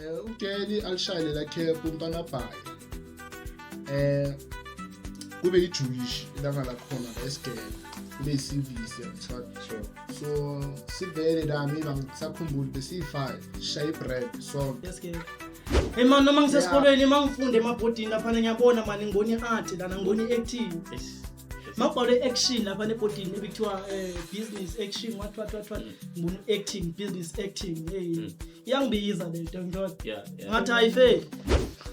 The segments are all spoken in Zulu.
Ugeli alishayele la cap umntwana bhayi. Kube iJewish ilanga lakhona la esigele. Kube isivisi yangithola. Sure. So sivele la mina ngisakhumbula besiyi-5 sishaye i-brand sonke. Yes ke. Hey man, noma ngisesikolweni uma ngifunda emabhodini laphana ngiyabona mani, ngibona i-art lana, ngibona i-acting. Makubhalwe action lapha ebhodini ebithiwa business action, what what what what, ngibona acting, business acting. Hey, iyangibiza le nto, ngithola. Ngathi ayifeli.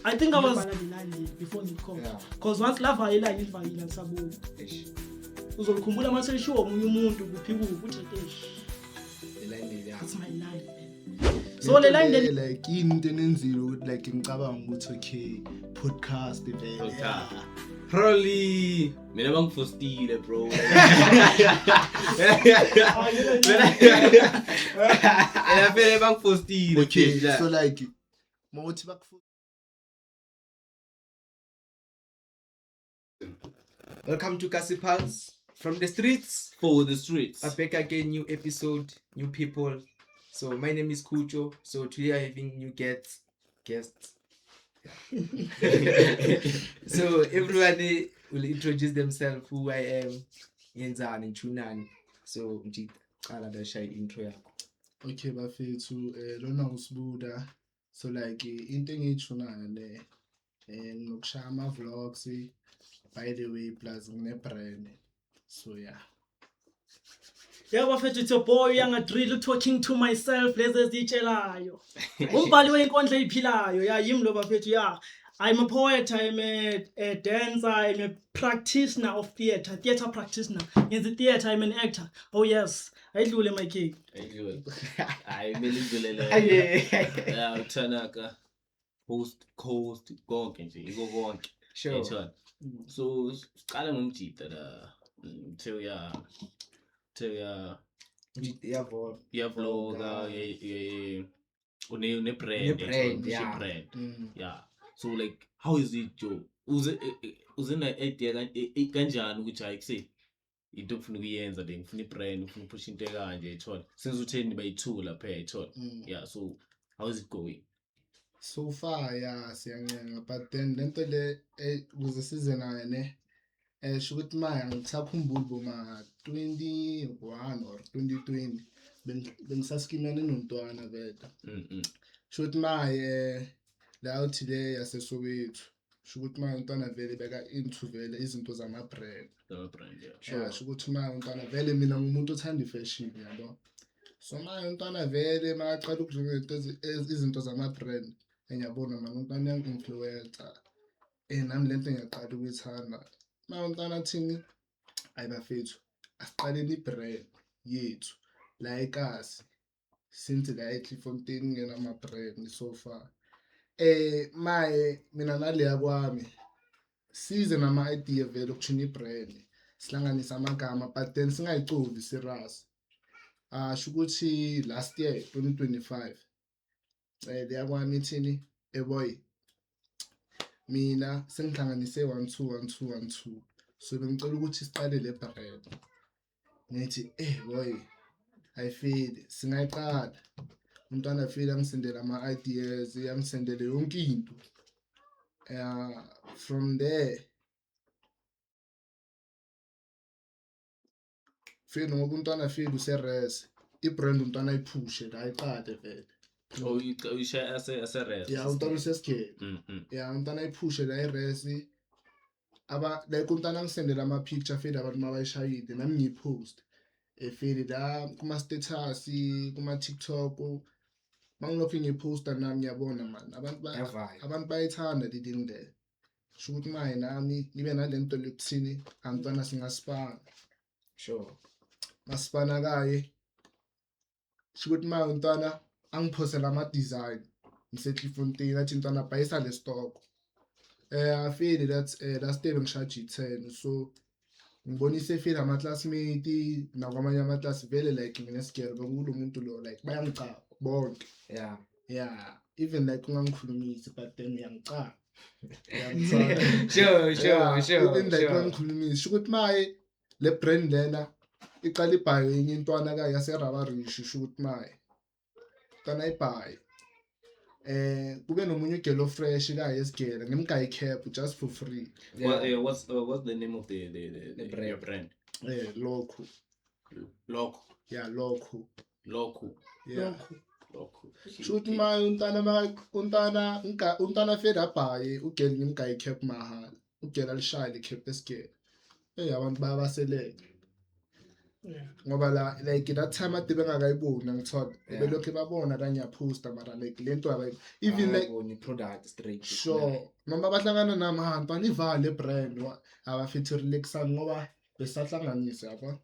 I think I was line before ngikhona. Because once lava iline livayile alisabuki. Eish. Uzolikhumbula mase lishiwo omunye umuntu kuphi kuphi uthi eish. Le line le, yeah. That's my line, man. So le line le like yini into enenzile ukuthi like ngicabanga ukuthi okay, podcast vele. Podcast. Probably mina bangifostile, bro. Mina vele bangifostile. Okay, phela. so like mawuthi bakufu Welcome to Kasi Pulse from the streets. For the streets. I'm back again, new episode, new people. So my name is Kucho. So today I'm having new guests. Guests. So everyone will introduce themselves, who I am, ngenzani, ngithunani. So Mjita, qala la shaya intro yakho. Okay bafethu, lona uSibuda. So like into engiyithunayo le, nginokushaya ama vlogs by the way, plus ngine brand. So yeah. Yeah bafethu, it's your boy Yanga Drill talking to myself, lezi ezitshelayo. Umbhali wenkondlo eziphilayo. Yeah, yimi lo bafethu, yeah. I'm a poet, I'm a dancer, I'm a practitioner of theater, theater practitioner. Ngenza theater, I'm an actor. Oh yes, ayidlule my king. Ayidlule. Hayi, kumele idlule le. Yeah, uThanaka host, coast, konke nje, iko konke. Sure. Yayithola. So siqala ngomjita la. Uthe uya uthe uya Mjita iyavlog. Iyavloga, une brand, Une brand, yayithola, yeah. brand. Yeah. So like how is it, Joe? Uze na idea kanjani ukuthi hayi kuse into ofuna ukuyenza le, ngifuna i-brand, ngifuna ukuphusha into ekanje, yayithola. Since utheni bayi-two lapha, yayithola. Yeah, so how is it going? So far yeah, siyancenga, but then lento le, ukuze size nayo ne, sho ukuthi manje angisakhumbuli boma 21 or 2020 bengisaskimene nontwana vele. Sho ukuthi manje la uthi le yaseSoweto, sho ukuthi manje umntwana vele beka into vele izinto zama brand. Zama brand, yeah. Sure. Yeah, sho ukuthi manje umntwana vele, mina ngumuntu othanda ifashion, yabo. So manje umntwana vele makaqala ukudlula izinto zama brand, ngiyabona manje umntwana uyangi-influencer. Nami lento ngiyaqala ukuyithanda. Manje umntwana athini? Hayi bafethu, asiqaleni i-brand yethu la eKasi. Since la eKlipfontein nginama brand so far. Maye mina naleya kwami size nama idea vele ukuthina i-brand, sihlanganise amagama, but then singayicovi serious. Sho ukuthi last year 2025, leya kwami ithini, boy, mina sengihlanganise 1 2 1 2 1 2, so bengicela ukuthi siqale le brand. Ngithi boy, ayifeli, singayiqala. Umntwana afile angisendele ama ideas, angisendele yonke into. From there feel ngoba umntwana afile useres i-brand, umntwana ayiphushe la ayiqale vele. Oh, uyishaya ase res. Yeah, umntwana usesigele. Yeah, umntwana ayiphushe la i-res, aba like umntwana angisendela ama picture feel abantu mabayishayile, nami ngiyipost efile la kuma status, kuma TikTok, mangilokhu ngiposta nami ngiyabona man abantu Yavaya. abantu bayithanda le thing le. Sho ukuthi manje nami ngibe nalento lokuthini, antwana singasipana. Sure. Masipana kaye, sho ukuthi manje umntwana angiphosela ama design ngiseKlipfontein, athi umntwana bhayisa le stock. I feel that last day bengishaya G10, so ngibonise feel ama classmate nakwamanye ama class vele, like nginesigero bekulo muntu lo, like bayangicaba bonke. Yeah, even like ungangikhulumisi, but then uyangicaba. Uyangicaba. Sure, Yeah, even like ungangikhulumisi, sho ukuthi maye le brand lena iqala ibhayo enye intwana ka yaseRabarish, sho ukuthi maye intwana ibhayo. Kube nomunye ugelo fresh ka yesigela ngimgayi cap just for free. What, what's the name of The brand. your brand? Lokhu. Lokho. Yeah, lokhu. Lokho. Yeah. Lokho. Shuthi ma untana ma untana nka untana feda bhaye ugel ngimgayi cap mahala. Ugela lishaya le cap esigela. Abantu bayabaseleka. Ngoba la like that time ade bengakayiboni angithola. Belokhu babona la ngiyaphosta mara like lento abayi even like Ababoni product straight. Sure. Noma bahlangana nami ha ntwana ivale brand abafithi relaxani ngoba besahlanganisa yabo.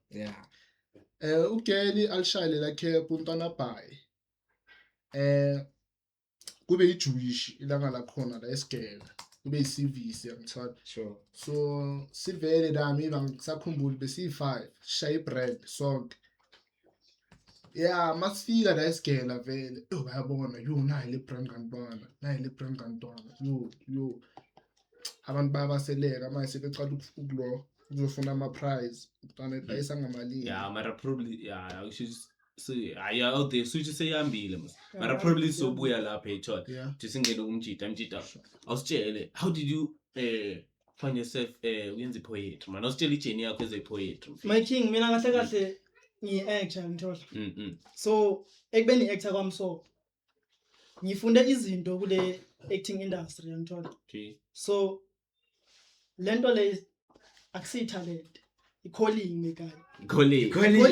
Ugeli alishayele la cap untwana bhayi. Kube iJewish ilanga lakhona la esigela. Kube iCVC yangithola. Sure. So sivele la mina ngisakhumbula besiyi5 sishaye ibrand sonke. Yeah, masifika la esigela vele bayabona yo nayi le brand kantwana, nayi le brand kantwana. Yo yo. Abantu bayabaseleka manje sebeqala ukulo uzofuna ama prize. Umntwana edayisa ngamalini. Yeah, mara probably yeah, I should say ayi out there switch seyihambile mos. Mara probably sobuya lapha ethola. Yeah. Nje singene kumjita mjita. Awusitshele how did you find yourself uyenza poetry man? Awusitshele ijourney yakho eze poetry. My king, mina kahle kahle ngiyi-actor ngithola. So ekubeni i-actor kwami so ngifunde izinto kule acting industry ngithola. Okay. So lento le akusiyi talent, i-calling mekhaya. Calling. Calling.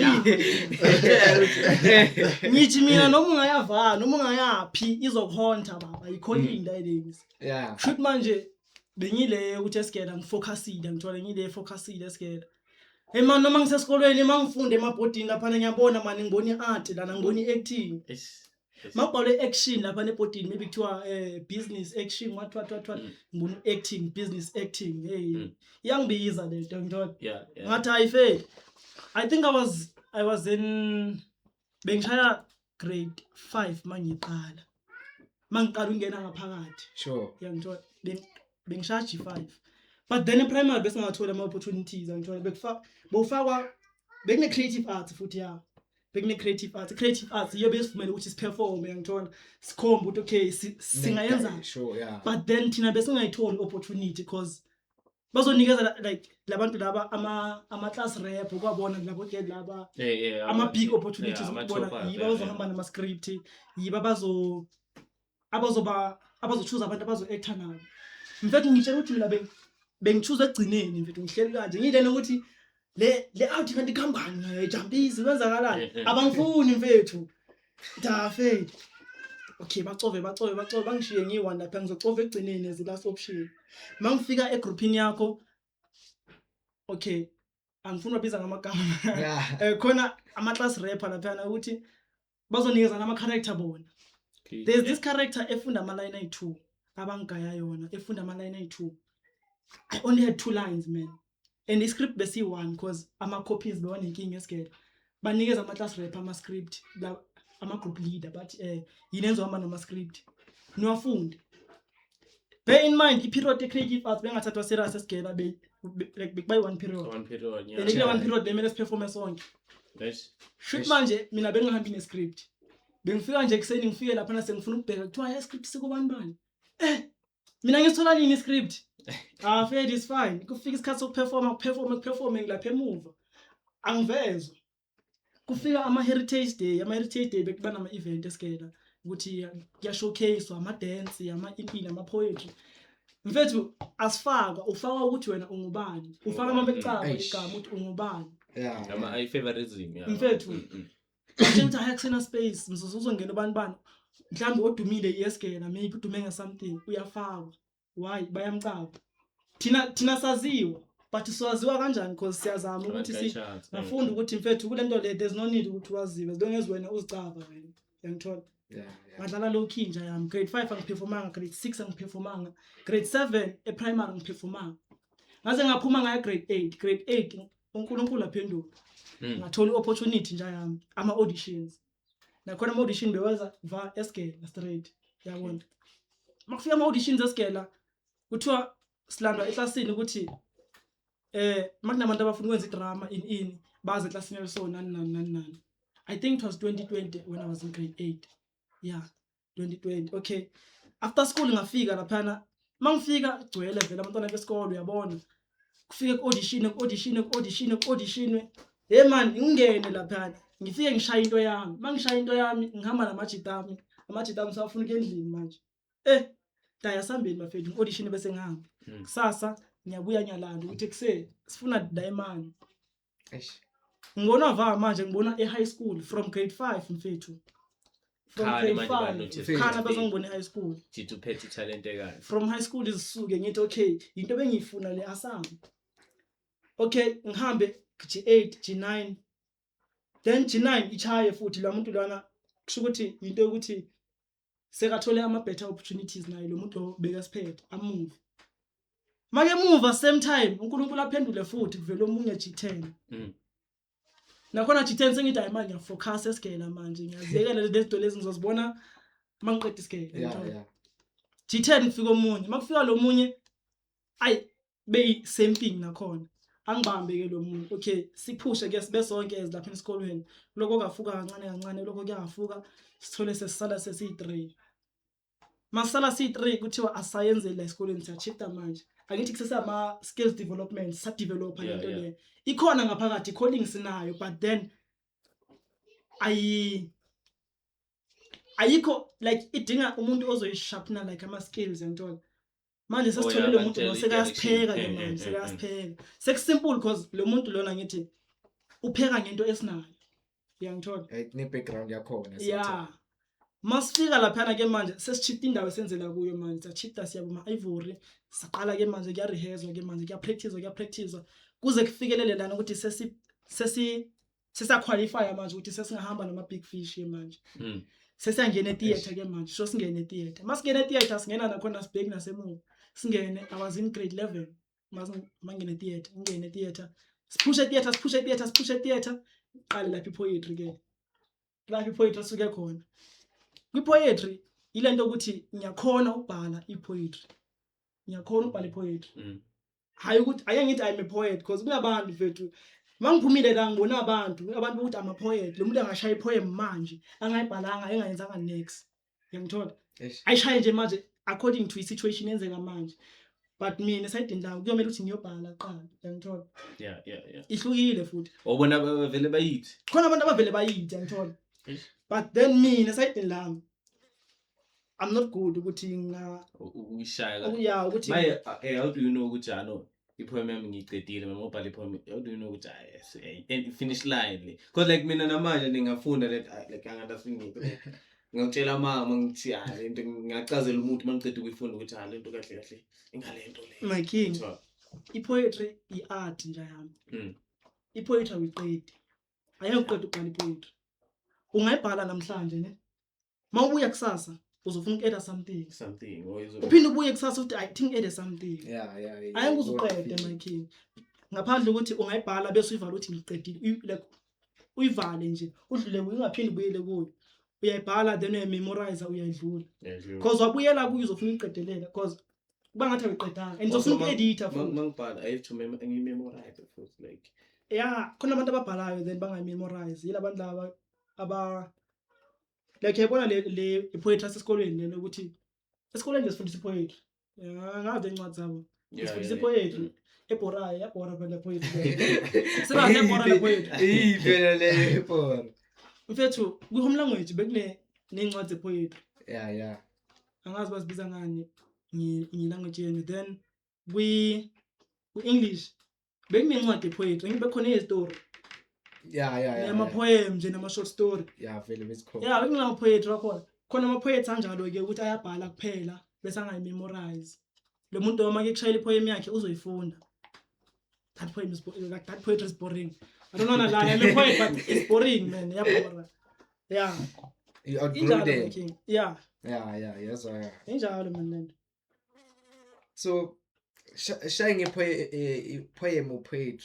Ngithi mina noma ungayavana noma ungayaphi izokuhonta baba, i-calling la lezi. Yeah. Shoot manje bengile ukuthi esigela ngifocusile ngithola ngile focusile esigela. Hey man noma ngisesikolweni mangifunda emabhodini lapha ngiyabona man ngibona iart lana ngibona iacting. Eish. Mabhalwe action lapha ebhodini maybe kuthiwa business action what what what what ngibona acting business acting hey iyangibiza lento ngithola. Yeah, yeah. Ngathi ayifail. I think I was in bengishaya grade 5 mangiqala. Mangiqala ungena ngaphakathi. Sure. Yeah ngithola bengishaya G5. But then in primary bese ngathola ama opportunities ngithola bekufaka bofakwa bekune creative arts futhi ya. Bekune creative arts, creative arts iyo besivumela ukuthi siperform ngithola sikhombe ukuthi okay singayenza. Sure, yeah. But then thina bese ngayitholi opportunity because bazonikeza like labantu laba ama class rep ukwabona labo ke laba Yeah, ama big opportunities ama ukubona top up, yiba bazohamba nama script yiba bazo abazoba abazochoose abantu abazo actor nabo. In fact ngitshela ukuthi mina bengichoose egcineni mfethu ngihleli kanje ngilena ukuthi le out kanti khambani ngayijambisi kwenzakalani abangifuni mfethu dafe okay bacove bangishiye ngiyi-one lapha ngizocova egcineni as the last option mangifika egroupini yakho okay angifuni babiza ngamagama khona ama class rapper lapha ukuthi bazonikeza nama character bona. There's this character efunda ama line ayi2 abangigaya yona efunda ama line ayi2. I only had 2 lines man and the script besi 1 because ama copies bewanenkinga esigele banikeza ama class rep ama script ama group leader but yini enzohamba nama script niwafunde. Bear in mind i period e creative arts bengathathwa serious esigela be like bekuba one period. One period yeah. And one period bemele siperforme sonke. Yes. Shoot manje mina bengihambi ne script. Bengifika nje ekseni ngifike lapha na sengifuna ukubheka kuthiwa ya script sikubani bani. Mina ngisithola nini script? Ah fair is fine. Kufika isikhathi sokuperforma kuperform ngilapha emuva. Angivezwa. Kufika ama heritage day, ama heritage day bekuba nama event esigela ukuthi kuya showcase ama dance, ama impilo, ama poetry. Mfethu asifakwa ufaka ukuthi wena ungubani. Ufaka amabecaba igama ukuthi ungubani. Yeah. Ama I favorism yeah. Mfethu. Uthi akusena space mzuzu uzongena abantu bani. Mhlambi odumile iyesigela maybe udume nga something uyafakwa. Why bayamcaba. Thina saziwa but siwaziwa kanjani because siyazama ukuthi singafunda ukuthi mfethu kulento le there's no need ukuthi waziwe as long as wena uzicaba wena. Uyangithola? Yeah. Ngadlala low key nje yami grade 5 angiperformanga, grade 6 angiperformanga, grade 7 eprimary ngiperformanga. Ngaze ngaphuma ngaya grade 8, grade 8 uNkulunkulu aphenduka. Ngathola iopportunity nje yami ama auditions. Nakhona ama audition beweza va esigela straight. Yabona. Makufika ama auditions esigela kuthiwa silandwa eklasini ukuthi makunabantu abafuna ukwenza idrama in baze eklasini eliso nani nani nani nani. I think it was 2020 when I was in grade 8. Yeah. 2020, okay. After school ngafika laphana, mangifika gcwele vele abantwana besikole, uyabona, kufike ku-audition, ku-audition, ku-audition, ku-auditionwe. Hey man, ngingene laphana, ngifike ngishaya into yami. Mangishaya into yami, ngihamba namajita ami, amajita ami sawafuna ukuya endlini manje. Daya sambeni bafethu, ngi-audition bese ngihambe. Kusasa ngiyabuya ngiyalanda ukuthi kuse sifuna dayimani. Eish. Ngibona va manje, ngibona e-high school from grade 5, mfethu, from Khani grade manje 5 ba-notice khana ukuthi bazongibona e-high school. Jita uphethe ithalente kanje. From high school izisuke ngithi okay, into bengiyifuna le, asambe. Okay, ngihambe G8, G9, then G9 ichaye futhi lo muntu lwana, kusho ukuthi into yokuthi sekathole ama better opportunities naye lo muntu lo bekasiphethe, amove. Make muva same time uNkulunkulu aphendule futhi, kuvele omunye G10. Nakhona G10 sengithi hayi manje ngiyafocus esigela manje, ngiyaziyekela lezi zinto lezi, ngizozibona mangiqeda isigela. G10 kufika omunye, makufika lo munye ayi beyi same thing nakhona, angibambe ke lo muntu. Okay, siphushe ke sibe sonke as lapha esikolweni, lokho kafuka kancane kancane, lokho kuyafuka, sithole sesisala sesiyi3. Masala siyi3 kuthiwa asayenzeli la esikolweni, siyashifta manje. Angithi kusesama skills development, sa developa lento le ikhona ngaphakathi, calling sinayo, but then ayi ayikho like idinga umuntu ozoyisharpena like ama skills, yantona manje. Oh, Sesitholile yeah, lo muntu lo bantshela sekayasipheka ke i-direction. manje. Sekayasipheka, sekusimple because lo muntu lona ngithi upheka ngento esinayo, uyangithola? Ne-background yakhona. Yeah, masifika laphana ke manje sesishifta indawo esenzela kuyo manje, siyashifta siya kuma Ivory, saqala ke manje kuyarehearswa ke manje, kuyapractice, kuyapractice kuze kufikelele lana ukuthi sesi sesiyaqualify manje ukuthi sesingahamba nama big fish ke manje. Sesiyangena etheatre ke manje, so singene etheatre, masingena etheatre singena nakhona sibheki nasemuva, singene. I was in grade 11 mangene etheatre, ngene etheatre, siphushe etheatre, siphushe etheatre, siphushe etheatre. Qale lapha ipoetry ke, lapha ipoetry asuke khona. Kwi-poetry ilento ukuthi ngiyakhona ukubhala i-poetry, ngiyakhona ukubhala i-poetry. Hayi ukuthi ake ngithi I'm a poet, because kunabantu mfethu, mangiphumile la ngibona abantu ukuthi I'm a poet, lo muntu angashaya ipoem manje angayibhalanga, engayenzanga next, uyangithola? Eish. Ayishaye nje manje according to i-situation yenzeka manje, but mina esayidini lami kuyomele ukuthi ngiyobhala kuqala, uyangithola? Yeah. Ihlukile futhi. Wabona vele bayithi. Khona abantu abavele bayithi, uyangithola? Eish. But then mina esayidini lami I'm not good ukuthi nga Ukuyishaya kahle. Yeah, ukuthi Maye, how do you know ukuthi ano ipoem yami ngiyicedile, mama ubhala ipoem, how do you know ukuthi ah yes, and finish line le? Because like mina namanje ngingafunda like like angandasingi ngiyotshela mama ngithi ah lento, ngiyachazela umuntu mangiceda ukuyifunda ukuthi ah lento kahle kahle ingalento le. My king, Kuthiwa, i-poetry i-art nje yami. I-poetry awuyiqedi, ayeke uqeda ukubhala i-poetry. Ungayibhala namhlanje ne, mawubuya kusasa uzofuna uku-add something. Something or is Uphinde ubuye kusasa uthi I think add something. Yeah. Ayeke uzuqede, my king, ngaphandle ukuthi ungayibhala bese uyivala ukuthi ngiqedile. Like uyivale nje udlule kuyo, ungaphinde ubuyele kuyo. Uyayibhala then uyayimemorize, uyayidlula, because wabuyela kuyo uzofuna uyiqedelela, because kuba ngathi awuyiqedanga and uzofuna uku-editha futhi. Mangibhala I have to ngimemorize futhi like. Yeah, khona abantu ababhalayo then bangayimemorize, yila bantu laba aba like yayibona le poetry yasesikolweni lena, ukuthi esikolweni nje sifundisa ipoetry. Ya, ngazi incwadi zabo. Sifundisa ipoetry ebhorayo, iyabhora phela poetry, sibazi iyabhora le poetry. Iyi phela le bora. Mfethu, kwi-home language bekune ney'ncwadi zepoetry. Angazi bazibiza ngani ngi-language yenu. Then kwi-English bekunencwadi yepoetry, ngibe khona eyestory nama-poem nje, nama-short story. Yeah, vele besikhona. Yeah, bekunama-poetry akhona, khona ama-poets anjalo-ke ukuthi ayabhala kuphela bese angayimemorize. Lo muntu noma ke kushayela ipoem yakhe uzoyifunda. That poem is like that poetry is boring. I don't wanna lie, I'm a poet, but it's boring man, iyabhora, yeah. You outgrew Injalo, my them. king, yeah. Yeah, yes, yeah. Injalo man lento. So shaye ngepoem or poetry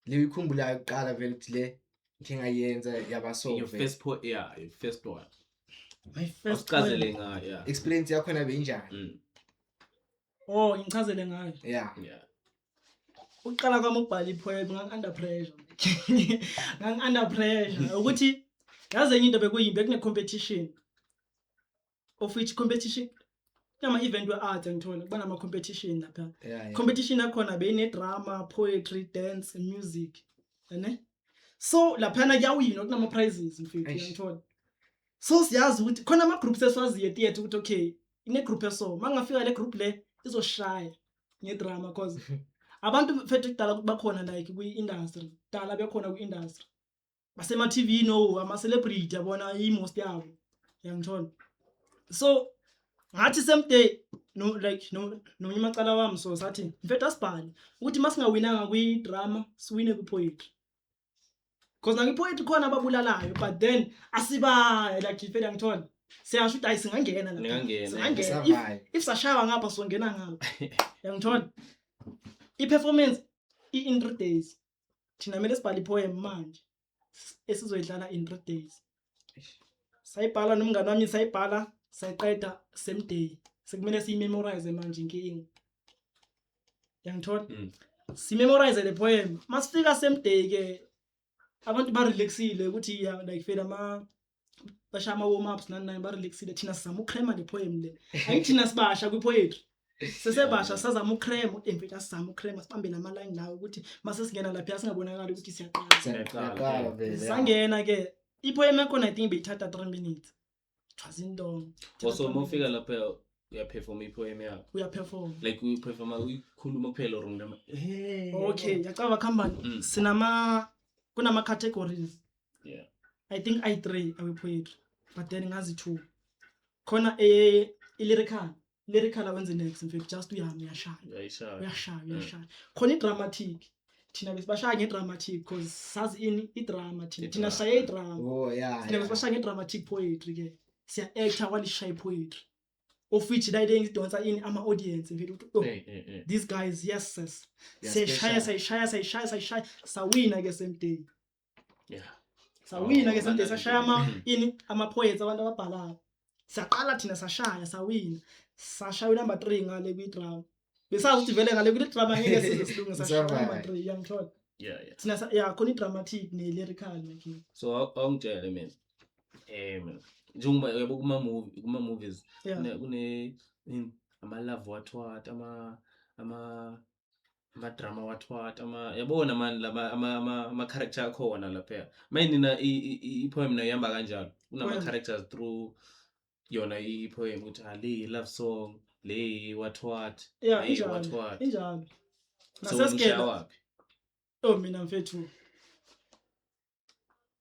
le uyikhumbulayo kuqala vele ukuthi le ngike ngayenza yaba so Your vele. first po yeah, your first one. My first Awusichazele poem. ngayo, yeah. Experience yakhona beyinjani? Oh, ngichazele ngayo. Yeah. Ukuqala kwami ukubhala ipoem ngangi-under pressure, ngangi-under pressure ukuthi yazi enye into bekuyimbi, bekune-competition. Of which competition nama event we-art, angithola kuba nama competition lapha. Yeah. Competition yakhona beyine-drama, poetry, dance, music, ene so laphana kuyawinwa, kunama-prizes, mfethu. Eish. Uyangithola? So siyazi ukuthi khona ama-groups esiwaziyo etheatre ukuthi okay, ine-group eso, uma ngafika le group le izoshaya ngedrama, cause abantu, mfethu, kudala ukuthi bakhona like kwi-industry, kudala bekhona kwi-industry, basema-TV, no ama-celebrity, yabona, i-most yabo, uyangithola? So ngathi same day, no, like no nomunye umacala wami, so sathi, mfethu, asibhale ukuthi masingawinanga kwi-drama siwine kwi-poetry, because nakwi-poetry khona ababulalayo, but then asiba like mfethu, angithola, siyasho ukuthi hayi, singangena lapha. Ningangena. Singangena if, Survive. If sashaywa ngapha, sizongena ngapha, uyangithola? I-performance i-in 3 days, thina kumele sibhale i-poem manje esizoyidlala in 3 days. Sayibhala nomngane wami, sayibhala, sayiqeda same day. Sekumele siyimemorize manje, inkinga, yangithola? Simemorize le poem, masifika same day ke, abantu barelaxile ukuthi ya, like fela ama bashaya ama-warm ups nani nani, barelaxile. Thina sizama ukrema le poem le, angithi thina sibasha kwi-poetry, sesebasha, sazama ukrema ukuthi mfethu, asizama ukrema, sibambe lama-line lawo ukuthi mase singena lapha singabonakali ukuthi siyaqala. Siyaqala vele, yeah. Sangena ke, ipoem yakhona I think beyithatha 3 minutes, thwaza intongo. Also uma ufika lapha uyaperforma ipoem yakho? Uyaperform. Like uyiperforma, uyikhuluma kuphela or nginama hey? Okay, yacaba khambani. Sinama kunama categories. I think i3 awe poetry, but then ngazi two khona, i-lyrical. Lyrical awenze next, mfethu, just uyahamba, uyashaya. Uyayishaya. Uyashaya, uyashaya. Khona i-dramatic, thina besibashaya nge-dramatic because sazi ini i-drama, thina I-drama. sishaye i-drama. Thina besibashaya nge-dramatic poetry ke, siya-acta while sishaye poetry, of which la ile ngidonsa ini ama-audience, mfethu, ukuthi oh, Hey, hey, hey. these guys, yes sis. They are Siyayishaya. special. Sayishaya, sayishaya, sayishaya, sawina ke same day. Sawina ke Oh, same day, sashaya ama ini ama-poets, abantu ababhalayo. Siyaqala thina, sashaya, sawina, sashaya number 3 ngale kwi-drama. Besazi ukuthi vele ngale kwi-drama ngeke size silunge, sashaya number Survive. 3, uyangithola? Yeah. Thina ya, khona i-dramatic ne-lyrical, mekhi. So awungitshele mina, njengoba yabo kuma movie, kuma movies, kune ama love what what, ama drama what what, ama yabona man, lama ama character akhona lapha. Manje nina i-poem nayo ihamba kanjalo? Kunama Poem. characters through yona i-poem, ukuthi ah, le love song le, what what, Yeah, le injalo. what what. Injalo. So wena ushaya Nasesikela. waphi? Oh, mina mfethu,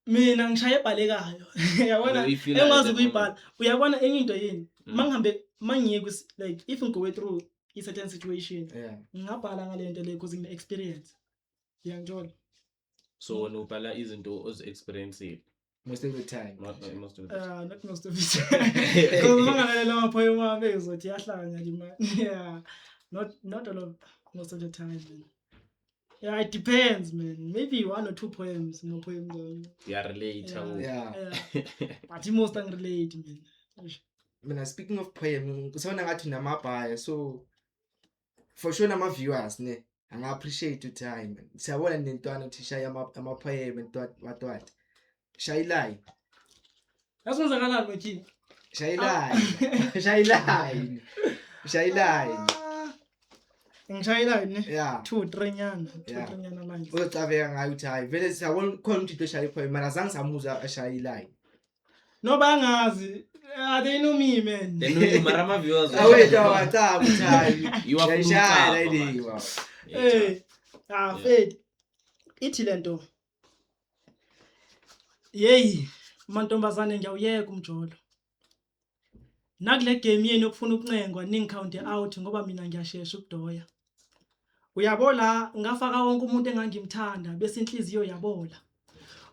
mina ngishaya ebhalekayo, yabona, Uyifeela engikwazi at that ukuyibhala, uyabona. Enye into yini, mangihambe, mangiye like if ngigo through i certain situation, ngingabhala ngale nto le because ngine experience, uyangithola? So wena ubhala izinto ozi-experience-ile? Most of the time. Most of the time. Not most of it, because mangalalela ama-poem wami ezothi yahlanya nje man. Yeah, not all of, most of the time, man. Yeah, it depends, man. Maybe one or two poems, no poems. Uyarelate. Yeah. Yeah. Yeah, but most angirelate, man. Eish. Mina, speaking of poem, kusona ngathi namabhaya, so for sure nama-viewers ne anga-appreciate ukuthi hayi man, siyabona nentwana ukuthi ishaya ama-poem and what what, shaya iline. Yazi kwenzakalani, Mekhi? Shaya iline, shaya iline, shaya iline. Ah, ngishaya iline ne? Yeah. Two three nyana, two three nyana lines. Uzocabeka ngayo ukuthi hayi vele siyabona khona ukuthi into eshaya ipoem, mara azange samuzwa ashaya iline. No, bangazi. Ah, they know me, man. Then you mara ama-viewers Awethu awacaba ukuthi hayi Iwafuna uyayishaya ukucaba leyo. manje. Hey, ah, fade. Ithi lento. Yeyi, mantombazane, ngiyawuyeka umjolo. Nakule game yenu yokufuna ukuncengwa ningi-count out ngoba mina ngiyashesha ukudoya. Uyabo la ngafaka wonke umuntu engangimthanda bese inhliziyo yabola.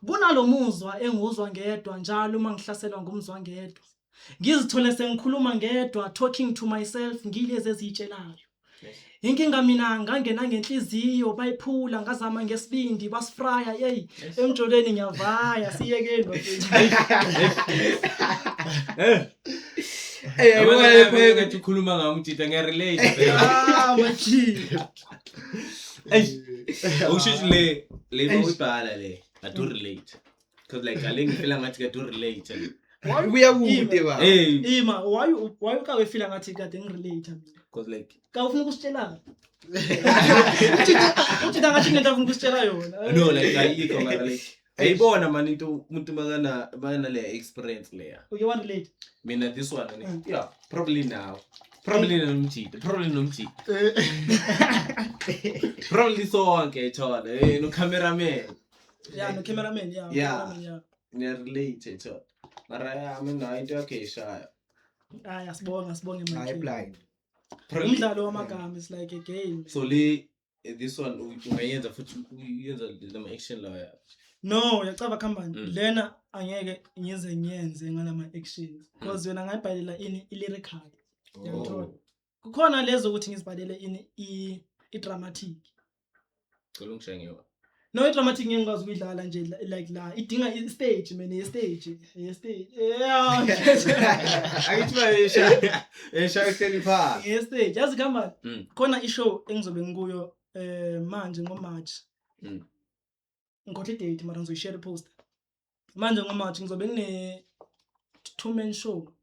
Kunalomuzwa enguzwa ngedwa njalo uma ngihlaselwa ngumzwa ngedwa. Ngizithole sengikhuluma ngedwa, talking to myself, ngilezi ezitshelayo. Inkinga mina ngangena ngenhliziyo bayiphula, ngazama ngesibindi basifraya, hey, emjolweni ngiyavaya, siyekeni bafethu. Eh, Yabona yabona le la poem. ngathi ukhuluma ngami utshita, ngiyarelate phela. Ah, machi. Eish. Okusho ukuthi le mawuyibhala le, I do relate. Because like ale ngifeel ngathi I do relate. Ubuya kude ba. Hey, Ima, why ukawe feel ngathi kade ngirelate mina? because like Ka ufuna ukusitshelana? Uthi ngathi kunento afuna ukusitshela yona. No, like ayikho mara like ayibona man into umuntu makana le experience leya. Uke wa relate. Mina this one ne. Yeah, probably now. Probably nomjita, probably nomjita. Probably sonke thola. Eh, no cameraman. Yeah, no cameraman, yeah. Yeah. Cameraman, yeah. Niya relate thola. Mara ya mina into yakhe ishaya. Hayi asibonge asibonge Hayi man. blind. Probably Umdlalo wamagama is like a game. So le this one ungayenza futhi uyenza lama action lawa. No, uyacaba khambani. Lena angeke ngize ngiyenze ngalama actions because yona ngayibhalela ini i-lyrical. Uyangithola? Kukhona lezo ukuthi ngizibhalele ini i-dramatic. Cela ungishaye ngewa. No, i-dramatic ngeke ngikwazi ukuyidlala nje like la idinga i-stage man, i-stage, i-stage. Yeah. Akithi bayesha. Esha ehleli phansi. I-stage. Yazi khambani? Khona i-show engizobe ngikuyo manje ngoMarch. Ngikhohle i-date mara ngizoyishare i-poster. Manje ngoMarch ngizobe ngine two man show.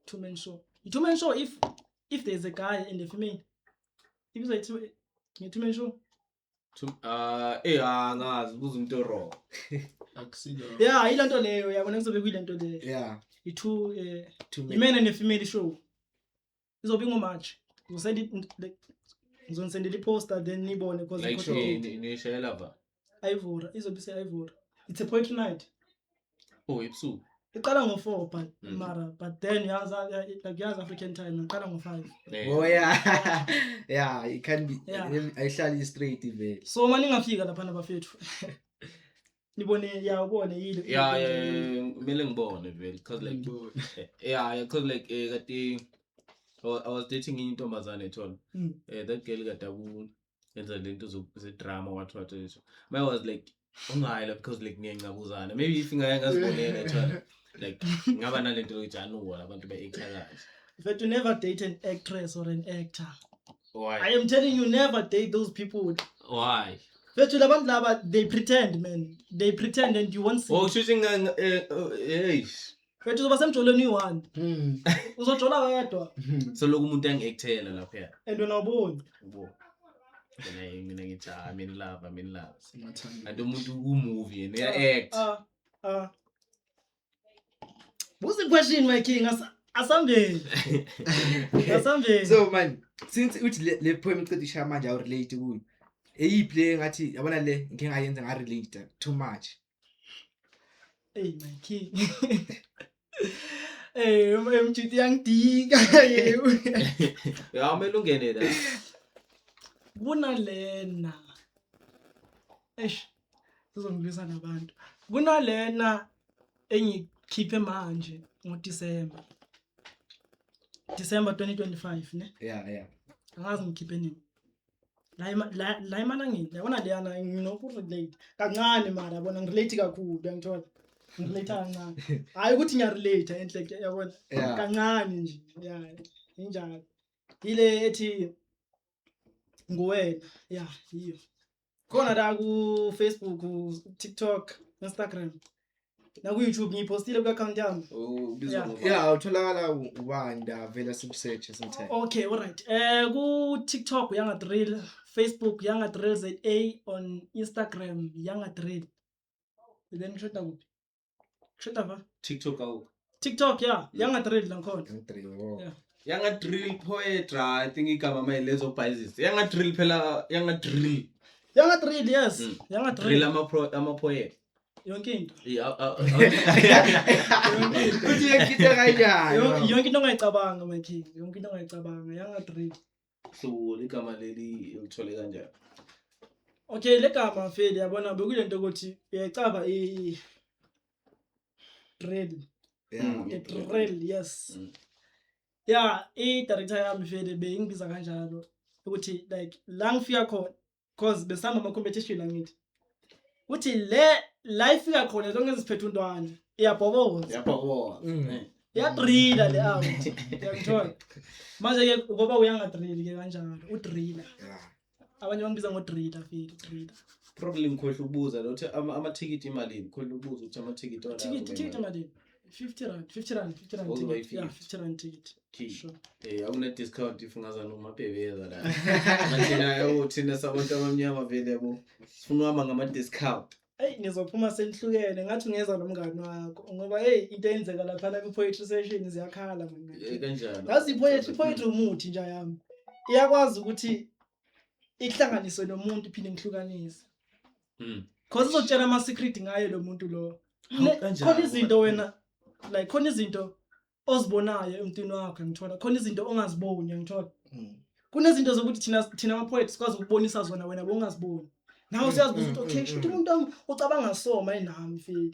Two man show. I-two man show if there's a guy and a female. Ibizwa i-two man show. Angazi buza umuntu wrong. Akusilo. Yeah, ilento leyo yabona kuzobe kuyilento leyo. Yeah. I-two Two men. i-man and a female show. Izobe ingoMarch. Ngizosend like ngizonisendela i-poster then nibone because Like ngikhohle i-date. nishayela va. Ivora, izobe ise-Ivora. It's a poetry night. Oh, ebusuku. Iqala ngo-4 but mara but then yazi like yazi African time iqala ngo-5. Oh yeah. Yeah, it can be Yeah. ayihlali straight vele. So uma ningafika laphana bafethu. Nibone ya ubone yile. Yeah, kumele ngibone vele because like Ngibone. yeah, because like kade I was dating intombazane thola. That girl kade aku yenza lento ze drama what what. I was like ungayila because like ngiyancabuzana. Maybe if ngaya ngazibonela thola. Like ngaba nalento yokuthi anuwa labantu be-actor kanje. But you never date an actress or an actor. Why? I am telling you, never date those people. Why? Fethu labantu laba they pretend man. They pretend and you won't see. Oh, shooting hey. Fethu uzoba semjolweni uyi-one. Uzojola wedwa So lokhu umuntu angi-actela lapha. and wena awuboni. Yabo. Mina ngithi I'm in love, I'm in love. Simathanda. And umuntu ku-movie yena uya-act. Buza question my king asambeni. Asambeni. So man, since uthi le poem iceda ishaya manje awu relate kuyo. Eyiphi le ngathi yabona le ngike ngayenza nga relate too much. Hey my king. Hey mjiti yangidika. Ya kumele ungene la. Kunalena. Eish. Sizongilwisa nabantu. Kunalena engikhiphe manje ngoDecember. December 2025 ne? Yeah, yeah. Angazi ngikhiphe nini. La emalangeni yabona leyana nginokurelate kancane mara yabona ngirelate kakhulu uyangithola. Ngirelate kancane. Hayi ukuthi ngiyarelate enhle yabona. Kancane nje. Yeah, injalo. Ile ethi nguwena. Yeah, yiyo. Khona la ku Facebook, TikTok, Instagram. Na ku YouTube ngiyipostile ku account yami. Ubizwa ngoba. Yeah, utholakala ubani la vela siku-search sometime. Okay, all right. Ku TikTok Yanga Drill, Facebook Yanga Drill ZA, on Instagram Yanga Drill. Then kushoda kuphi? Kushoda va? TikTok awu. TikTok yeah, Yanga Drill la ngikhona. Yanga Drill. Oh. Yeah. Yanga Drill poetry, I think igama mayilezo bhayizisi. Yanga Drill phela, Yanga Drill. Yanga Drill, yes. Yanga Drill. Drill ama poet. Yonke into. Uthi yekithe kanjani? Yonke into ongayicabanga my king. Yonke into ongayicabanga. Yanga Drill. So igama leli ulithole kanjani? Okay, le gama mfeli yabona bekuyilento ukuthi uyayicaba i drill. Yeah. The drill, yes. Yeah, i director yami mfeli beyingibiza kanjalo ukuthi like la ngifika khona because besihamba ama competition angithi. Uthi le la ifika khona zonke eziphethe untwana iyabhoboza. Iyabhoboza. Iyadrilla le out. Uyakuthola. Manje ke ngoba uyangadrill ke kanjalo, udrilla. Abanye bangibiza ngodrilla feli, drilla. Probably ngikhohle ukubuza lo uthi amathikithi imalini? Ngikhohle ukubuza ukuthi amathikithi wala. Ticket imalini? 50 rand, 50 rand, 50 rand Uzoba ticket. Yeah, yi-50. 50 rand ticket. Okay. Sure. Akuna discount if ungaza nomabhebeza la. Thina, yabo, thina sabantu abamnyama vele, yabo. Sifuna uhamba ngama discount. Eyi, nizophuma senihlukene, ngathi ungeza nomngani wakho ngoba hey, into eyenzeka laphana kwi-poetry session ziyakhala man. Kanjani? Yazi i-poetry umuthi nje yami. Iyakwazi ukuthi ihlanganiswe nomuntu iphinde ngihlukanise. Cause izokutshela ama-secret ngaye lo muntu lo. Hawu, kanjani? Khona izinto wena, like khona izinto ozibonayo emntwini wakho, ngithola khona izinto ongaziboni, ngithola kunezinto zokuthi thina ama-poet sikwazi ukubonisa zona, wena bongaziboni nawe. Usuyazibuza ukuthi okay, shuthi umuntu wami ucabanga so maye nami feel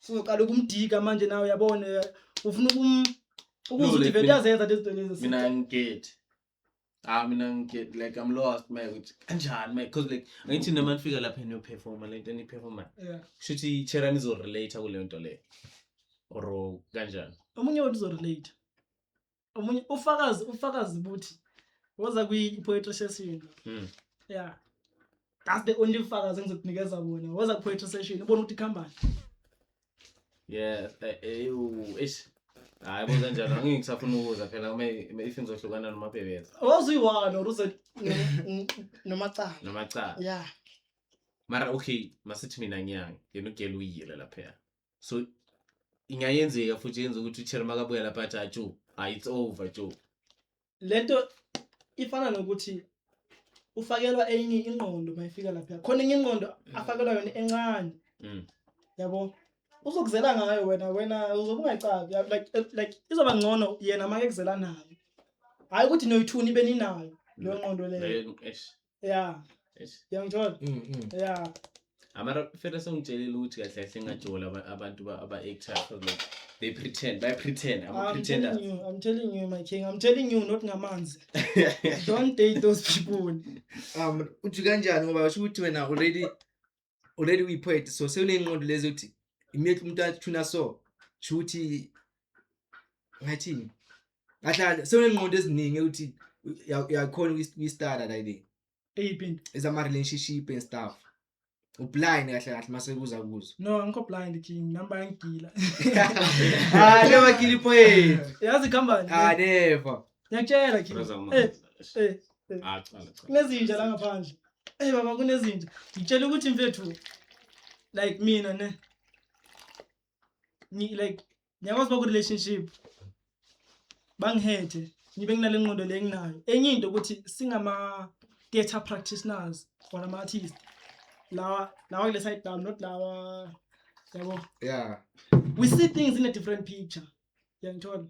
suzoqala ukumdika manje nawe, uyabona, ufuna ukuze No, ukuthi like vele uyazenza lezi zinto lezi. Mina ngi-get. Ah, mina ngi-get, like I'm lost man, ukuthi kanjani man, because like angithi noma nifika lapha niyo-performa lento eniyi-performa. Shuthi i-chair izo-relate kuleyo nto leyo. Or kanjani? Omunye wethu uzorelate, omunye ufakazi buthi woza kwi-poetry session. Yeah, that's the only ufakazi engizokunikeza bona. Woza ku-poetry session ubone ukuthi kuhambani. Yeah, eish. Hayi bo, kanjalo angeke ngisafuna ukuza phela uma if ngizohlukana nomabhebeza. Woza uyi-one or uze nomacala. Nomacala. Yeah. Mara okay, masithi mina ngiyanga, yena ugela uyile lapha. So ingayenzeka futhi yenza ukuthi uCherry makabuya lapha athi, "Ah, Joe, ah, it's over, Joe." Lento ifana nokuthi ufakelwa enye ingqondo mayifika lapha, khona enye ingqondo afakelwa yona encane. Yabo, uzokuzela ngayo wena uzobe ungayicavi. Like izoba ngcono yena make kuzela nayo, hayi ukuthi noyi-two nibe ninayo leyo ngqondo leyo. Leyo, eish, eish. Yangithola. Yeah. Amara fela sengitshelile ukuthi kahle kahle ngingajola abantu aba-actor because like they pretend, baya-pretend, I'm ama-pretenders. telling you, I'm telling you, my king, I'm telling you, not ngamanzi. Don't date those people. Uthi kanjani, ngoba usho ukuthi wena already uyi-poet, so sewuney'ngqondo lezi ukuthi immediately umuntu athuna, so sho ukuthi ngathini kahle kahle, sewuney'ngqondo eziningi ukuthi uyakhona ukuyistara la le Eyiphi into? Ezama-relationship and stuff. U-blind kahle kahle mase kuza kuzo. No, angikho blind, king, namba yangigila. Ah, never kill i-poet. Yazi kuhambani? Ah, never. Ngiyakutshela, king. Brother, Ah, cala, cala. Kunezinja la ngaphandle. Eh baba, kunezinja. Ngitshela ukuthi mfethu, like mina ne ngi like ngiyakwazi uba ku-relationship bangihethe ngibe nginale ngqondo le enginayo. Enye into ukuthi singama-theatre practitioners or ama-artist lawa kule side down, not lawa, yabo, we see things in a different picture, yangithola?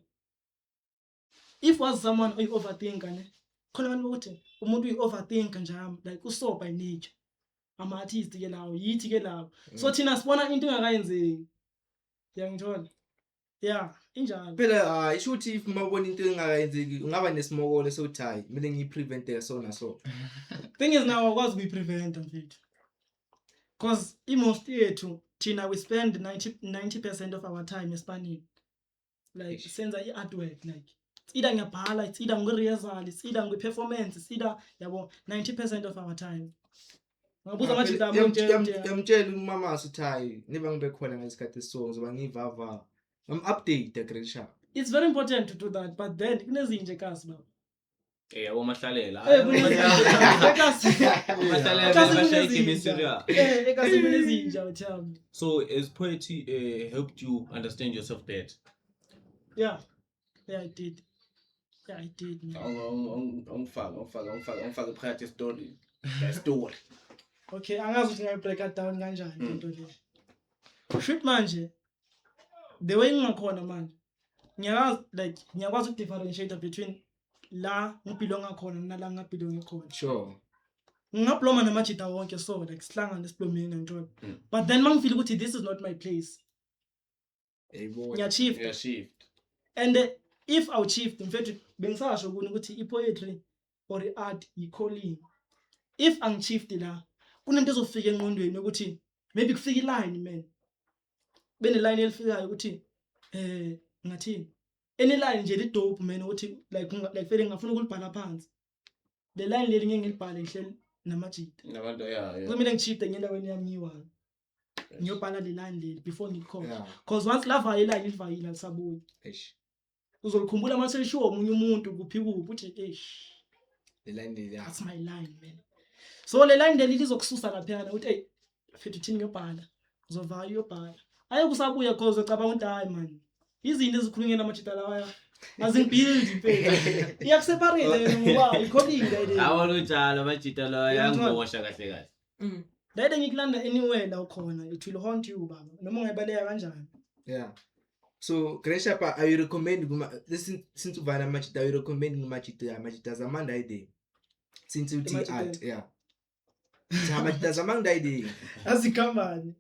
If was someone oyi-overthinker ne, khona abantu bokuthi umuntu uyi-overthinker njami, like uso by nature ama-artist ke lawo, yithi ke lawo. So thina sibona into engakayenzeki, yangithola? Yeah, injalo. Phela ah, isho ukuthi if uma ubona into engakayenzeki ungaba nesimokolo sokuthi hayi, kumele ngiyi-prevente so na so. Thing is now awukwazi ukuyi-preventa mfethu, cause i-most yethu thina we spend 90% of our time esipanini, like Eish. senza i-artwork, like it's either ngiyabhala, it's either ngikwi-rehearsal, it's either ngikwi-performance, it's either, yabo, 90% of our time. Ngabuza amajita ami, ngitshela ukuthi, yeah. Yamtshela umamasi ukuthi hayi, niba ngibe khona ngesikhathi esiso ngizoba ngiyivava, ngam-update grade sharp. It's very important to do that, but then kunezinje kasi baba. Abomahlalela. Kunezinja ekasi. Abomahlalela Ekasi bashaya igame kunezinja. serious. Ekasi kunezinja uthami. So as poetry helped you understand yourself better? Yeah, it did. Yeah, it did, man. Angifake phakathi story. The story. Okay, angazi ukuthi ngayi-break down kanjani lento le. Shoot, manje the way ngingakhona manje, ngiyakwazi, like ngiyakwazi uku-differentiate between la ngi-belonga khona nala nginga-belongi khona. Ngingabloma namajita wonke, so like sihlangane siblomeni, ngithola, but then mangifeel ukuthi this is not my place, Yayibona. ngiya-shift. Yeah, shift. And if awu-shift mfethu, bengisasho kuni ukuthi i-poetry or i-art yi-calling. If angi-shift la, kunento ezofika engqondweni ukuthi maybe kufika i-line, man, bene-line elifikayo ukuthi ngathini, any line nje li-dope man, ukuthi like vele ngingafuna ukulibhala phansi le line leli, ngeke ngilibhale ngihleli namajita. Nabantu, yeah. Kumele ngi-shifte ngendaweni yami ngiyi-one. Ngiyobhala le line leli before ngikhohle. Cause once lavaya iline, livayile, alisabuyi. Eish. Uzolikhumbula uma selishiwo omunye umuntu kuphi kuphi, uthi eish, Le line le, yeah. That's my line, man. So le line leli lizokususa laphayana uthi, "Hey mfethu, thini, ngiyobhala." Uzovaya uyobhala, aye kusabuya cause ucabanga ukuthi, "Hayi man, izinto ezikhulunywe namajita lawaya azingibuild mfethu." Iyakuseparate yena ngoba i-calling le. Awona utshalo amajita lawa. Uyangithola? Yangibosha kahle kahle. Lele ngikulanda anywhere la ukhona, it will haunt you, baba, noma ungayibaleka kanjani. Yeah. So, Greshapa, are you recommend kuma listen, since uvana amajita, are you recommend kumajita, amajita zamanda ide? Since uthi Emajiteni. art, yeah. Cha, amajita zamanda ide. Azikhambani.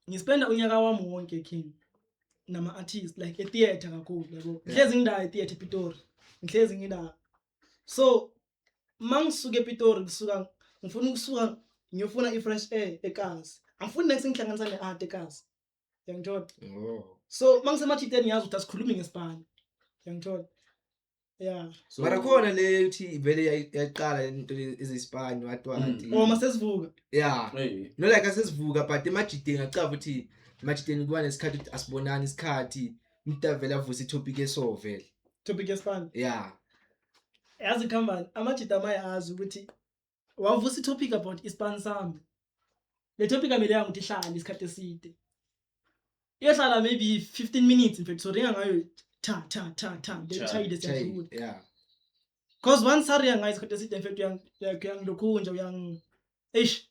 Ngispenda unyaka wami wonke, king, nama-artist, like e-theatre kakhulu, yabo. Ngihlezi ngila e-theatre ePitori, ngihlezi ngila. So ma ngisuka ePitori, kusuka ngifuna ukusuka ngiyofuna i-fresh air ekasi, angifuni next ngihlanganisa ne-art ekasi, yangithola? Oh. So ma ngisemajiteni ngiyazi ukuthi asikhulumi ngesipani, yangithola? Yeah. So Mara khona le uthi vele yaqala into ezisipani what what. Or masesivuka. Yeah. Hey. No, like asesivuka, but emajiteni ngacaba ukuthi emajiteni kuba nesikhathi ukuthi asibonani isikhathi, umuntu avele avuse itopic eso vele. Topic yesipani. Yeah. Yazi khambani, amajita amayazi ukuthi wavusa i-topic about ispan sami, le topic ameleyanga ukuthi ihlale isikhathi eside, iyohlala maybe 15 minutes in fact, so ringa ngayo ta ta ta ta, then Cha, chayile, Chai, siyadlula. Cause once saringa ngayo isikhathi eside in fact, like uyangilokhunja, uyang, eish.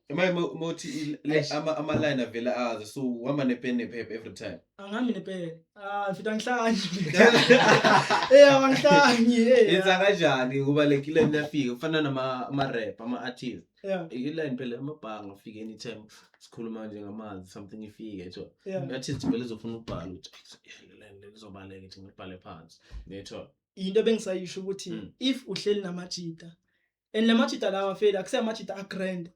Emaye mothi Eish. ama line avela aze, so uhamba nepen nephepha every time. Angihambi nepeni, ah mfethu, angihlanyi, angihlanyi. Yenza kanjani ngoba like iline yafika kufana nama ama-rap, ama-artist. Iline phela amabhanga afike anytime, sikhuluma nje ngamanzi, something ifike so i-artist vele izofuna ukubhala ukuthi, "Yeah, le line le izobaleka, ithi ngibhale phansi." Netho. Into bengisayisho ukuthi if uhleli namajita and lamajita lawa fela akusiya amajita a-grand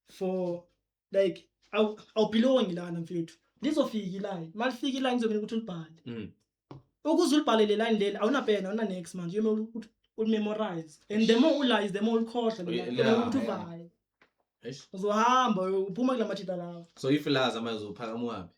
for like awubelongi lana mfethu, lizofika iline, malifika iline kuzomele ukuthi ulibhale. Ukuze ulibhale le line leli, awunapena, awuna next manje, uyomele ukuthi ulimemorize, and the more ulize, the more ulikhohlwa le line. Kumele ukuthi uvaye. Eish. Uzohamba uphuma kula majita lawa. So if lazi amaze uphakama uhambe.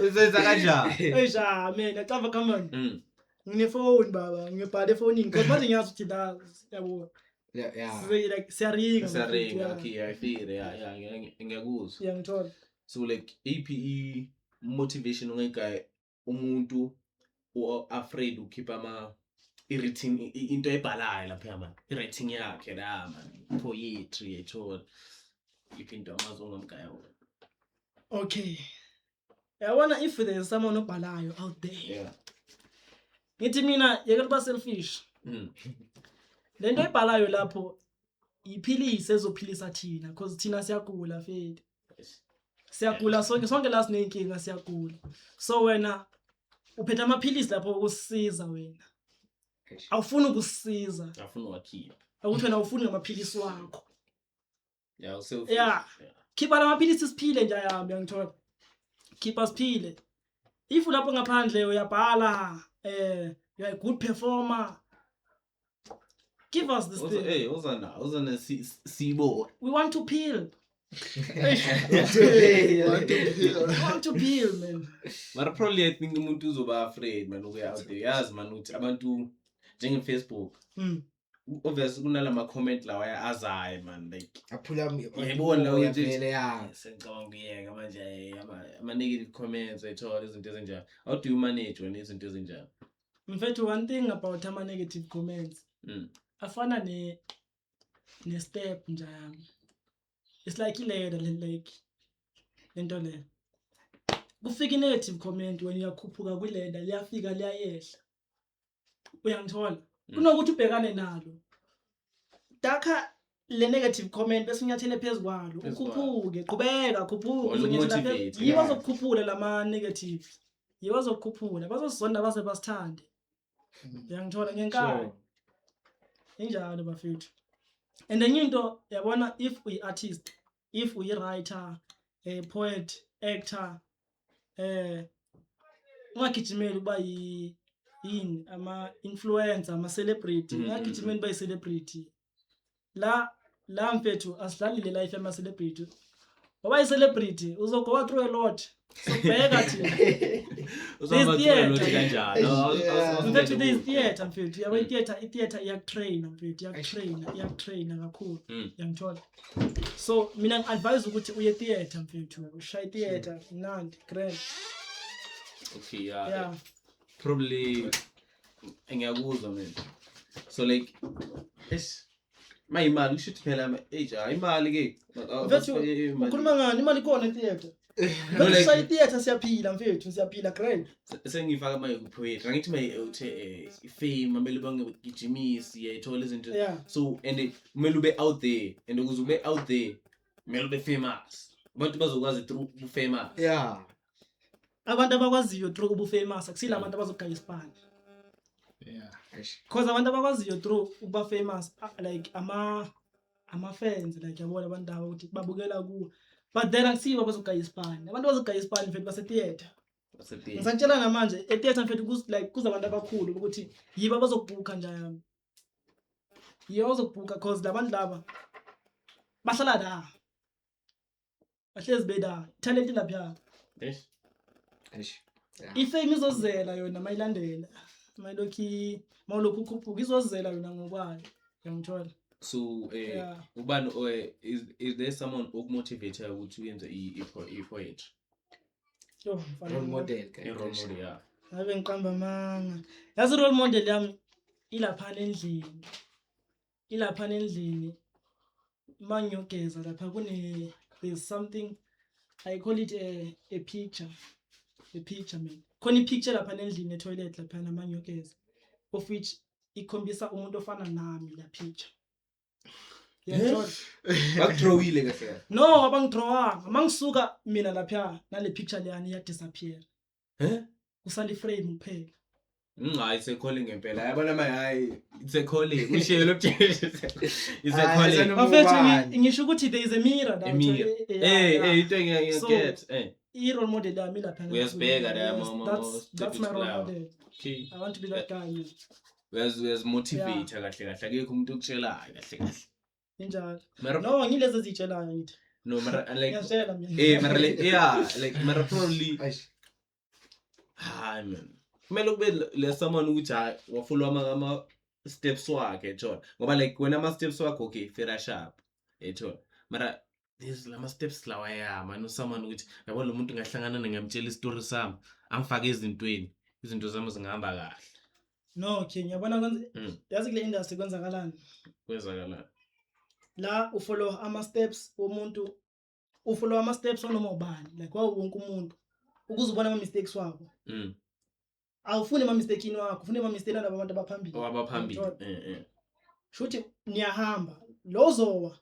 Uzenza kanjani? Eish, ah man, acava, come on. Nginefoni baba, ngibhale efonini because manje ngiyazi ukuthi la, yabo, like siyaringa. Siyaringa, mfethu. Okay, I feel, yeah, ngiyakuzwa. Ngiyangithola. So like APE motivation ongayigaya umuntu o afraid ukhipha ama i-writing, into ebhalayo lapha man, i-writing yakhe la man, poetry ethola iphi into amazwi ongamgaya wona? Okay, yabona, if there is someone obhalayo out there, ngithi mina yekela ukuba selfish. Le nto ebhalayo lapho iphilise, ezophilisa thina, because thina siyagula fethu, siyagula sonke, sonke la siney'nkinga, siyagula. So wena uphethe amaphilisi lapho ukusisiza wena, awufuni ukusisiza. Afuna uwakhipha. Ukuthi wena awufuni ngamaphilisi wakho. Yeah, selfish. Yeah. Khipha la maphilisi siphile nje yami, uyangithola? Khipha siphile. If ulapho ngaphandle uyabhala, you are a good performer, give us this thing. Hey, uzana uzana sibo. We want to peel. Want to peel. We want to peel, man. Mara probably I think umuntu uzoba afraid man ukuya out there, yazi man, ukuthi abantu njenge-Facebook, obviously kunalama comment lawa azayo man, like aphula. Yayibona la ukuthi- Vele, ya. Sengicabanga ukuyeka manje, ama-negative comments ayithola, izinto ezinjalo. How do you manage wena izinto ezinjalo? Mfethu, one thing about ama-negative comments, afana ne-step nje yami, it's like i-ladder le, like lento le, kufika i-negative comment, wena uyakhuphuka kwi-ladder, liyafika liyayehla, uyangithola? Kunokuthi ubhekane nalo dakha le negative comment bese unyathele phezu kwalo, Phezu kwalo. ukhuphuke, qhubeka, khuphuka. Wona Uzonyathela ukumotivate, yibo yeah. azokukhuphula lama negative, yibo azokukhuphula, bazosizonda base basithande, uyangithola? Ngenkani. Injalo bafethu. And enye into, yabona, if uyi-artist, if uyi-writer, a poet, actor, ungagijimeli ukuba Yini ama-influencer, ama-celebrity. Ngagijimeni bayi-celebrity la la mfethu, asidlali le life yama-celebrity. Ngoba i-celebrity uzogowa through a lot, sobheka thina. Uzahamba There's through a lot theatre. kanjani? Mfethu, there is theatre, mfethu, yabo. I-theatre iyakutraina, mfethu, iyakutraina, iyakutraina kakhulu. Yangithola? So mina ngi-advise ukuthi uye theatre, mfethu, ushaye theatre, mnandi, grand. Okay, yeah. Yeah. Probably ngiyakuzwa mina. So like, eish, mayimali kusho ukuthi phela age, hayi, imali ke. Mfethu, ukhuluma ngani? Imali ikhona e-theatre. No, Mfethu, like- shaya i-theatre, siyaphila, mfethu, siyaphila grand. Sengifaka manje ku-poetry, angithi maye uthe i-fame kumele bangegijimisi, yayithola izinto. So and kumele ube out there, and ukuze ube out there kumele ube famous, abantu bazokwazi through ubu-famous. Abantu abakwaziyo through ubu-famous akusile abantu abazogaya isipani. Eish. Because abantu abakwaziyo through ukuba famous, like ama-fans, like yabona abantu laba ukuthi babukela kuwo, but then akusibo abazogaya isipani. Abantu abazogaya isipani, mfethu, base-theatre. Base-theatre. Ngisakutshela namanje, e-theatre, mfethu, like kuza abantu abakhulu ukuthi yibo abazokubhukha nje yami, yibo abazokubhukha, cause labantu laba bahlala la, bahlezi bela talent lapha. Eish. Eish. Yeah. I-fame izozela yona mayilandela, mayilokhu mawulokhu ukhuphuka, izozela yona ngokwayo, uyangithola? So ubani is there someone okumotivate ukuthi uyenze i-poetry? Yo, mfana. Role model. I-role model, yeah. Ngabe ngiqamba amanga. Yazi, role model yami ilaphana endlini, ilaphana endlini. Uma ngiyogeza lapha kune, there's something I call it a picture, a picture man. Khona i-picture lapha endlini, e-toilet laphana, uma ngiyogeza, of which ikhombisa umuntu ofana nami la picture. Uyangithola? Bakudrowile kahle kahle. No, abangidrowanga. Uma ngisuka mina lapha nale picture leyani, iya-disappear. Eh? Kusala i-frame kuphela. Hayi, it's a calling ngempela, yabona manje, hayi, it's a calling, ushelo, it's a Hayi, calling. sana- Bafethu, Ubani? ngisho ukuthi there is a mirror la. A mirror. Yeah. Into So- engiyaget I-role model yami lapha. Uyasibheka la, Yes, that's my role model. Okay. I want to be that guy, man. Uyazimotivate kahle kahle, akekho umuntu okutshelayo kahle kahle. Injalo. Mara No, ngilezi eziyitshelayo ngithi. No, mara like Ngiyazitshela mina. Mara like, yeah, like mara probably, Eish. hayi man, kumele kube le someone ukuthi hayi, wafollow ama steps wakhe, ethola, ngoba like wena ama steps wakho, okay, fair, sharp, ethola, mara there's lama steps lawa ya man, usomeone ukuthi yabo lo muntu ngahlangana ngingamtshela isitori sami, angifake ezintweni, izinto zami zingahamba kahle. No, okay, ngiyabona kwenza. Yazi, kule industry kwenzakalani? Kwenzakala. La ufollow ama steps womuntu, ufollow ama steps wanoma ubani, like wawo wonke umuntu, ukuze ubone ama mistakes wabo. Awufuni ama mistake wakho, ufune ama mistake alabo abantu abaphambili. Owabaphambili. Uyangithola? Eh. Shuthi niyahamba, lo zowa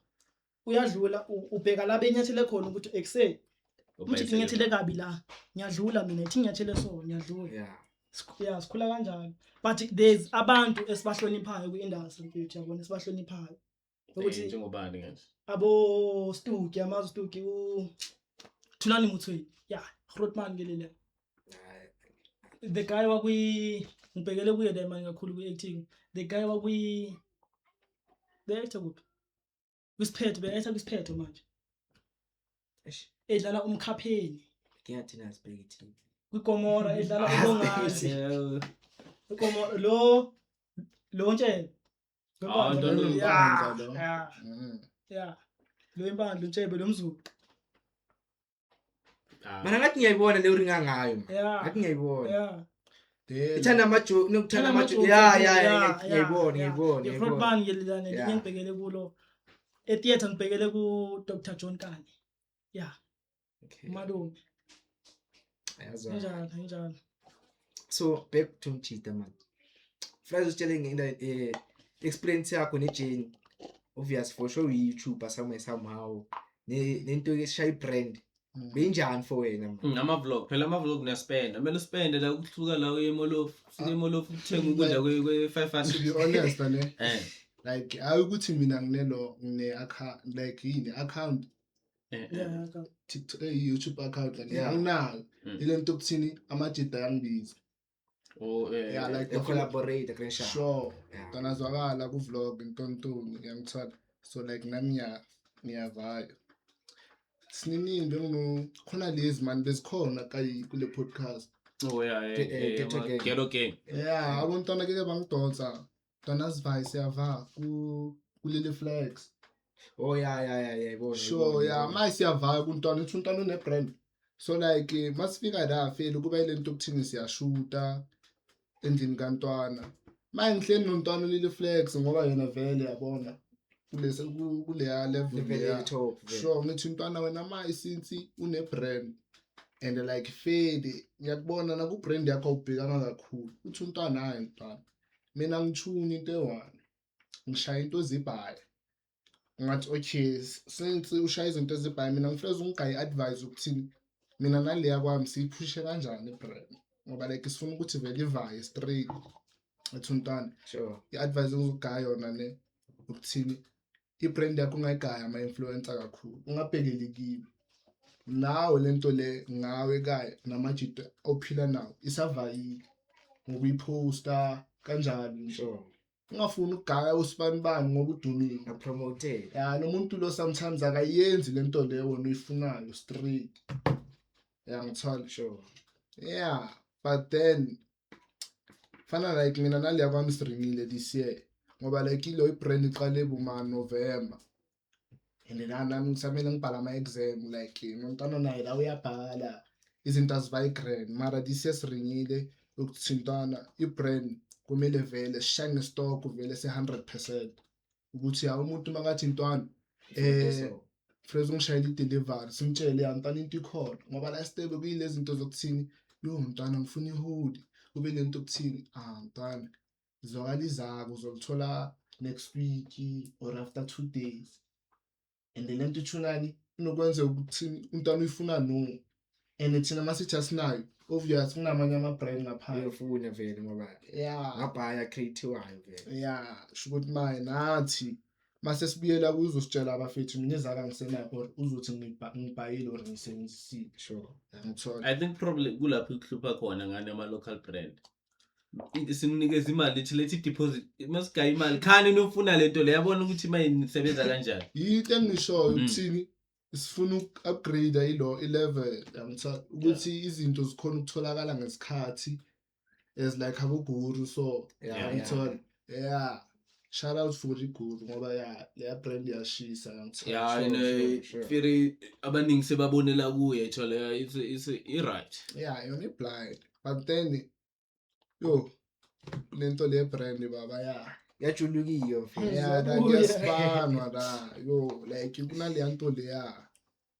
uyadlula, ubheka la benyathele khona ukuthi ekuse umthi nginyathele kabi la, ngiyadlula mina, ithi nginyathele, so ngiyadlula. Yeah, sikhula kanjalo, but there's abantu esibahloniphayo kwi-industry, mfethu, yabona, esibahloniphayo ukuthi Njengobani kanje? Abo Stuki, amazi Stuki, u Thulani Muthweni, yeah, Grootman ke lele. Hayi. The guy wakwi, ngibhekele kuye le manje kakhulu kwi-acting, the guy wakwi, the actor kuphi, kwisiphetho, be-actor kwisiphetho manje. Eish. Edlala umkhapheni. Ngiyathi nasibheke ithini. Kwigomora edlala ubongazi, iGomora lo lo Ntshebe. Ah, Ntwana Yeah, lo. yeah. Yeah, lo impandla, uNtshebe lo mzulu. Ah. Mana ngathi ngiyayibona le uringa ngayo, man. Yeah. Ngathi ngiyayibona. Ithanda amajo, nokuthanda amajo. Yeah, ngiyayibona, ngiyayibona, ngiyayibona. Grootman ke lelana. Ngibhekele kulo e-theatre, ngibhekele ku Dr John Kani, yeah. Umalume. Ayazwa. Injalo, injalo. So back to Mchita, man. Flies, usitshele nge experience yakho ne-journey. Obvious, for sure uyi-YouTuber somewhere somehow. Ne nento eshaye brand. Beyinjani for wena, man? Ama-vlog phela, ama-vlog niyaspenda, kumele uspende la, ukuhluka la uye emolofu, usuke emolofu uthenga ukudla kwe-five To be honest, ne, like hayi ukuthi mina nginelo, ngine account, like yini, account, TikTok, YouTube account, like anginayo. Ile nto okuthini, amajida yangibiza. Oh, Yeah, like They collaborate grand sharp. Sure. Yeah. Ntwana zwakala ku-vlog intontoni ngiyangithola. So like nami ngiyavaya. Sininini bengino khona lezi man bezikhona kayi kule podcast. Oh yeah, yeah. Ghetto yeah, gang. Ghetto gang. Yeah, abontwana ke bangidonsa. Ntwana sivaye siyava ku kuleli flex. Oh yeah, yibona. Sure, yeah, maye siyavaya kuntwana uthi untwana une brand. So like masifika la feli kuba ile nto ukuthini siyashuta endlini kantwana. Maye ngihleli nontwana ulile flex ngoba yena vele yabona kulese kuleya level Level leya. top. vele. Sure, ngithi umntwana wena ma isinsi une brand and like feli ngiyakubona na ku brand yakho awubhekanga kakhulu. Uthi umntwana hayi mntwana. Mina ngithuni into eyi-one. Ngishaya into ezibhaya. Ngathi okay since ushaya izinto ezibhaya mina ngifuna ungigaye i-advice ukuthini mina naleya kwami siyiphushe kanjani i-brand ngoba like sifuna ukuthi vele ivaye straight. Athi umntwana Sure. i-advice engizogaya yona ne ukuthini i-brand yakho ungayigaya ama-influencer kakhulu ungabhekeli kibo nawe lento le ngawe kaya namajito ophila nawo isavayile ngokuyiphosta kanjalo nje Sure. ungafuni ukugaya usibanibani ngoba udumile. Ngapromote. Ya lo muntu lo sometimes akayenzi lento leyo wena uyifunayo straight. Yangithola. Sure. Yeah, but then fana like mina naleya kwami siringile this year ngoba like ilo i-brand iqale buma November. And then nami ngisamele ngibhala ama-exam like nontwana naye la uyabhala izinto azibayi grand mara this year siringile ukuthintana i-brand kumele vele sishaye nge-stock vele se-100% ukuthi ya umuntu makathi ntwana So, Freeze ungishayela i-delivery simtshele ya mntwana into ikhona ngoba last step kuyilezi zinto zokuthini yo mntwana ngifuna i-hoodie kube lento okuthini ah mntwana zwakala izako uzolithola next week or after 2 days and then lento ithunani inokwenzeka ukuthi umntwana uyifuna no and thina masithi asinayo obvious kunamanye ama-brand ngaphandle uyofuna vele ngoba yeah ngabhaya create-wayo vele. yeah sho ukuthi maye nathi mase sibuyela kuzositshela abafethu mina izaka ngisenayo or uzothi ngibhayile or ngisebenzisile Sure. ngithola I think probably kulapho ikuhlupha khona ngane ama local brand. Sinikeza imali ithi lethi deposit masigaya imali khani nofuna lento le yabona ukuthi mayisebenza kanjani. yinto engishoyo Mm. ukuthini sifuna uku-upgrade ilo i-level yangithola ukuthi izinto zikhona ukutholakala ngesikhathi as like aboguru so Yeah, Yeah. ngithola yeah shout out for iguru ngoba ya leya brand iyashisa ngithola Yeah, Sure, and sure, sure. Firi abaningi sebabonela kuye thola it's i right. yeah yona i-blind but then yo lento le brand baba ya Yajulukiyo mfethu. yeah la Uyabuya. kuyasifanwa la yo like kunaleya nto leya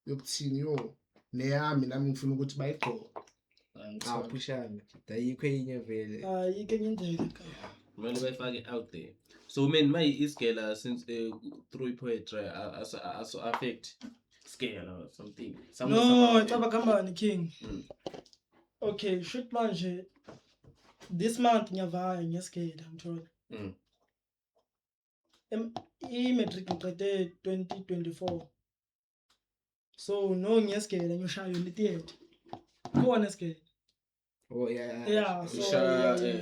yokuthini yo neyami nami ngifuna ukuthi bayigqoke Ah, phushana. Ayikho enye vele. Ayikho enye indlela ekhaya. Kumele bayifake out there. So man my isigela since through poetry aso affect scale or something. Somewhere, No, somehow. caba khambani king. Mm. Okay, shoot manje this month ngiyavaya ngesigela ngithola. Mm. I-matric ngiqede 2024. So no ngiyesigela ngiyoshaya yona i-theatre. Khona esigela. Oh yeah. Yeah, so Ushaya, nje.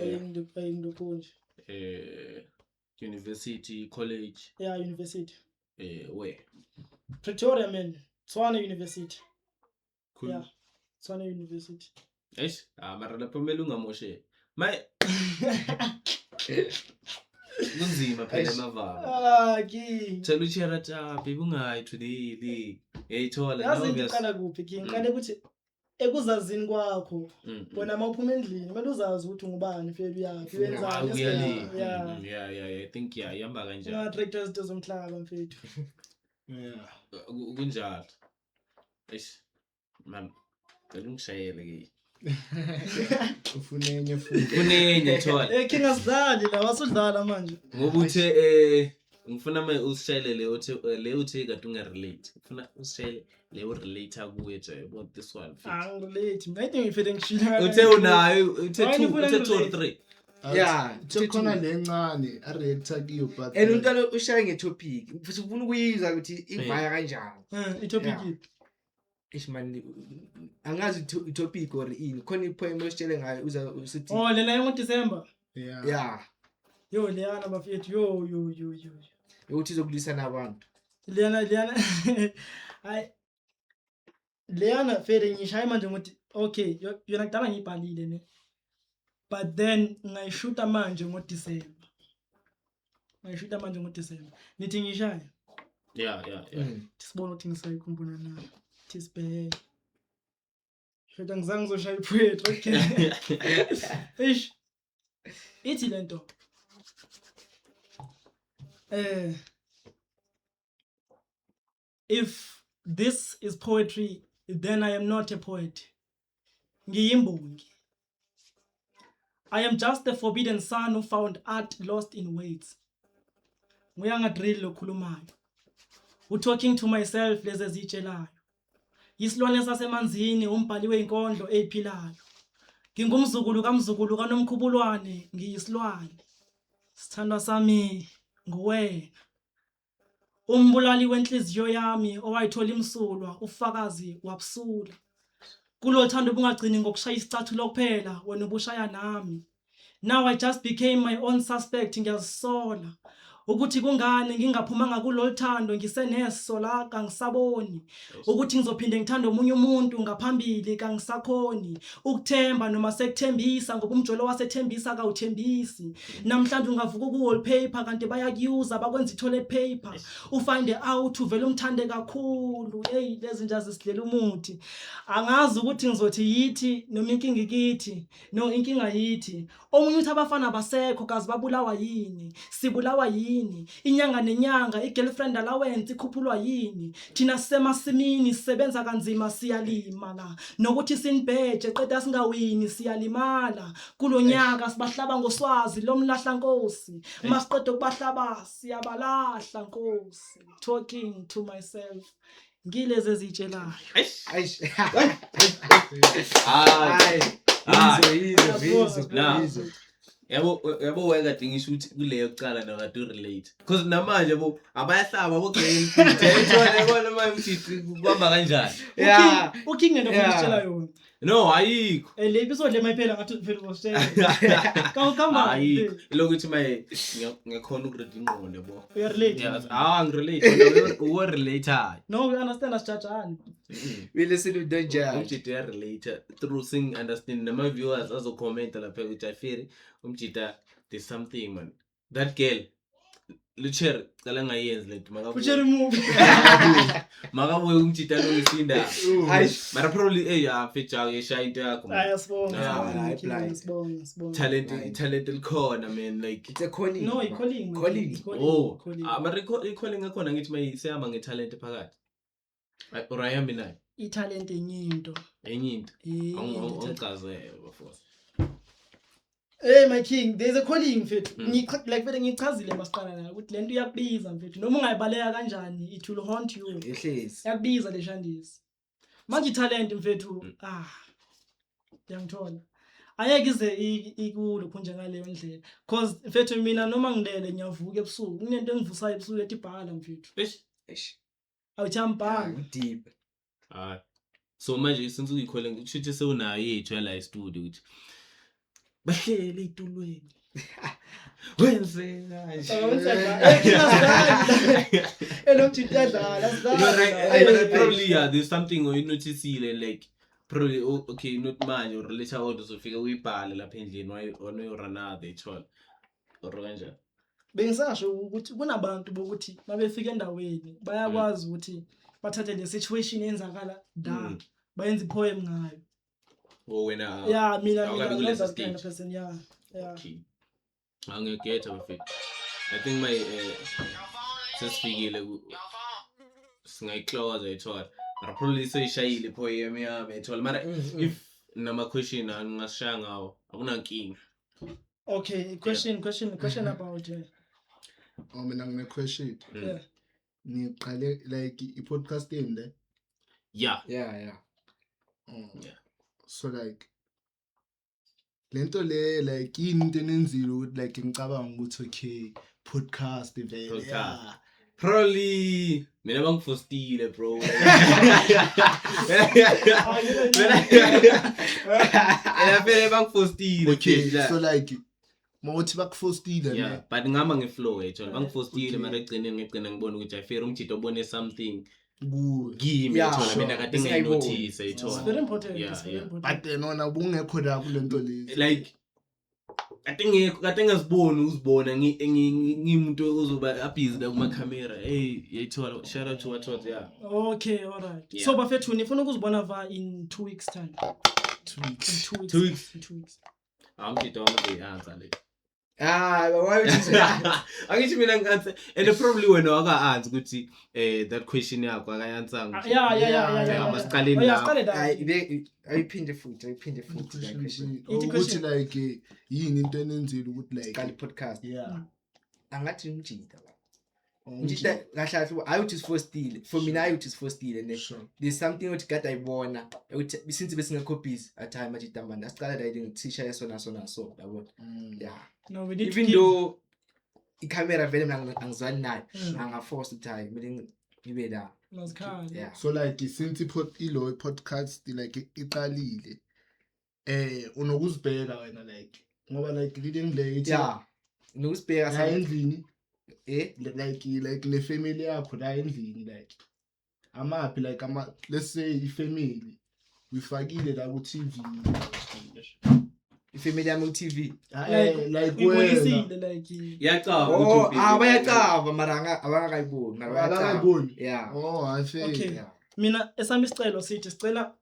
University, college, Yeah, university. Where? Pretoria man, Tshwane University. Cool. Yeah. Tshwane University. Eish, ah mara lapho kumele ungamoshe. My kunzima phela Eish. emavava. Ah, king. Tshela uchera ta baby ungayi today le. Yayithola Yazi into iqala kuphi king? Iqale ukuthi ekuzazini kwakho wena uma uphuma endlini kumele uzazi ukuthi ungubani feli uyaphi wenzani Uyale. yeah Yeah, I think yeah, ihamba kanjalo. unga-attract izinto zomhlaba mfethu. yeah Kunjalo. Eish. Man, cela ungishayele ke. ufuna enye futhi Kunenye thola. King asidlali la wasudlala manje. Ngoba uthe ngifuna uma usishayele le uthe le uthe kade ungarelate. Ngifuna usishayele le urelate kuye nje about this one. Angirelate mina into ngifele ngishila. Uthe unayo uthe Why 2 nifuna uthe 2 or ngirelate? 3. Yeah, uthe khona le ncane a-reacta kiyo but And umntwana ushaya ngetopic. Futhi ufuna ukuyizwa ukuthi ivaya kanjani. I-topic Yeah. iphi? Eish man, angazi i-topic or ini, khona i-poem ositshele ngayo uza usithi. Oh, lena yango-December. Yeah. Yeah. Yo, leyana bafethu, yo yo yo yo. Ukuthi izokulwisana abantu. Leyana hayi, leyana fere ngishaya manje ngokuthi okay, yona kudala ngiyibhalile ne, but then ngayishuta manje ngoDecember, ngayishuta manje ngoDecember. Nithi ngishaya? Yeah. Sibone ukuthi ngisayikhumbula na. Thi sibheke shoda, ngizange ngizoshaya i-poetry. Okay, eish, ithi lento if this is poetry, then I am not a poet. Ngiyimbongi. I am just the forbidden son who found art lost in words. Nguyanga drill okhulumayo, u-talking to myself, lezi ezitshelayo. Isilwane sasemanzini, umbhali weinkondlo eyiphilayo. Ngingumzukulu kamzukulu kaNomkhubulwane, ngiyisilwane. Sithandwa sami nguwena. Umbulali wenhliziyo yami owayithola imsulwa, ufakazi wabusula. Kulo thando ubungagcini ngokushaya isicathulo kuphela, wena ubushaya nami. Now I just became my own suspect, ngiyazisola ukuthi kungani ngingaphumanga kulolu thando ngiseneso la. Kangisaboni ukuthi ngizophinde ngithande omunye umuntu ngaphambili, kangisakhoni ukuthemba noma sekuthembisa, ngoba umjolo wasethembisa kawuthembisi. Namhlanje ungavuka ku-wallpaper kanti bayakuyuza bakwenza i-toilet paper. U-find out uvele umthande kakhulu. Hey, lezi nja zisidlela umuthi. Angazi ukuthi ngizothi yithi noma inkinga ikithi. No, inkinga yithi. Omunye uthi abafana basekho, kazi babulawa yini? Sibulawa yini? Inyanga nenyanga i-girlfriend allowance ikhuphulwa yini? Thina sisemasimini, sisebenza kanzima, siyalima la. Nokuthi sinibheje qeda singawini, siyalimala. Kulonyaka sibahlaba ngoswazi lomlahla nkosi. Masiqeda ukubahlaba siyabalahla nkosi. Talking to myself. Ngilezi ezitshelayo. Eish. Hayi. Hayi. Hayi. Yizo, yizo, yizo, Na. yizo. Yabo, wayekade ngisho ukuthi kuleyo kucala nakade u-relate because namanje yabo abayahlaba bogcina futhi yayithola, yabona manje ukuthi kubamba kanjani. UKing ngento ngitshela yona. No, ayikho. Le episode le mayiphela ngathi phela uzositshela. Kawukhamba. Ayikho ilokuthi maye ngiyakhona uku-read ingqondo, yabo. Uyarelate. Yeah, ah, ngi-relate, uwo-relate. No, we understand, asijajani. We listen to don't judge. Umjita uya-relate through sing understand, nama-viewers azokhomenta lapha ukuthi afiri umjita, there's something man, that girl lucher cala ngayenzi lento. Ucherry move. Makabuye umjita alungise indaba. Eish. Mara probably eya mfethu, yeshaya into yakho man. Hayi, asibonge. Yeah. Sibonge, Hayi, blind. sibonge, sibonge. Talent. Blind. Talent elikhona man, like. It's a calling. No, i-calling, man. Calling. It's calling. Oh. Calling. Ah, mara i-calling yakhona ngithi mayisehamba nge-talent phakathi. Ay, or ayihambi nayo? I-talent enye into. Enye into. Enye into i-talent. Awungichazele bafo. Hey my king, there's a calling mfethu. Like vele ngichazile masiqala la ukuthi lento iyakubiza mfethu. Noma ungayibaleka kanjani, it will haunt you. Ehlezi. Iyakubiza le shandisi. Manje i-talent mfethu, ah. Ngiyangithola. Ayeke ize ikulokhu njengaleyo ndlela. Cause mfethu mina noma ngilele ngiyavuka ebusuku. Kunento engivusayo ebusuku ethi bhala mfethu. Eish. Eish. Awuthi ambhala. Deep. Hayi, so manje since uyi-calling, kusho ukuthi sewunayo yethu yala e-studio ukuthi bahlele ey'tulweni wenze kanje. Elokhu iyadlala. No, right, but probably yeah, there's something oyi-notice-ile, like probably, oh, okay, not manje or later on uzofika uyibhale lapha endlini one way or another ithola or kanjani. Bengisasho ukuthi kunabantu bokuthi mabefika endaweni bayakwazi ukuthi bathathe le situation eyenzakala da bayenze i-poem ngayo. Or wena? Yeah, mina awukabi I'm not kuleso that kind of stage. person, yeah. Okay, angiyagetha bafethu. I think my sesifikile singayikloza ithola, mara probably seyishayile i-poem yami ithola, mara if nama-question angingasishaya ngawo, akunankinga. Okay, question about Oh, mina ngine-question. Yeah. Niqale like i-podcast yeni le? Yeah. Yeah. Oh. Yeah. So like lento le, like yini into enenzile ukuthi like ngicabanga ukuthi okay, podcast vele? Podcast. Yeah. Probably mina bangifostile, bro. Mina vele bangifostile. Okay, phela. so like mawuthi bakufostile Yeah, ne? but ngihamba ngeflow yethu. Bangifostile mara ekugcineni ngigcina ngibona ukuthi ayifere umjito obone something Kuwe. kimi Yeah, yethola sure. mina kade Besingayiboni. ngayinothisa It's yethola. very important. Yeah, It's very yeah. important. But then wona ubungekho la kule nto lezi. Like kade ngekho, kade ngaziboni uzibona ngimuntu ozoba abhizi la kuma camera. Hey, yayithola, shout out to what what, yeah. Okay, all right. Yeah. So bafethu nifuna ukuzibona va in 2 weeks time. 2 weeks. In 2 weeks. 2 weeks. In 2 weeks. Awumjito wami uzoyi-answer le. Ah, why would you say that? Angisho mina ngi-answer and probably wena waka-answer ukuthi that question yakho akayi-answanga. Ah, yeah, yeah, yeah, yeah, yeah, yeah. Masiqaleni Oh, yeah, lapho. siqale la. Ayiphinde futhi, ayiphinde futhi that question. Ithi Ukuthi question. like yini into enenzile ukuthi like Siqale i-podcast. Yeah. Angathi umjita ba. Umjita kahle kahle hayi ukuthi sifostile. For mina hayi ukuthi sifostile ne. Sure. There's something othi kade ayibona ukuthi since besingekho busy athi hayi majita manje asiqale la ngithisha yeso naso naso yabona. Yeah. No, we need to Even give though ikhamera vele mina angizwani nayo, angaforce ukuthi hayi kumele ngibe la. Mazikhali. Yeah. So like since ilo podcast like iqalile unokuzibheka wena like ngoba like leading late Yeah. Nokusibheka la endlini eh like le family yakho la endlini like amaphi like ama let's say ifamily uyifakile la ku TV ifamily yami ku TV. Like wena Uyibonisile like Iyacaba Oh, ukuthi ubhizi. ah bayacaba mara abangakayiboni, mara bayacaba. Abangakayiboni? Yeah. Oh, I see. Okay. Yeah. Mina esami isicelo sithi sicela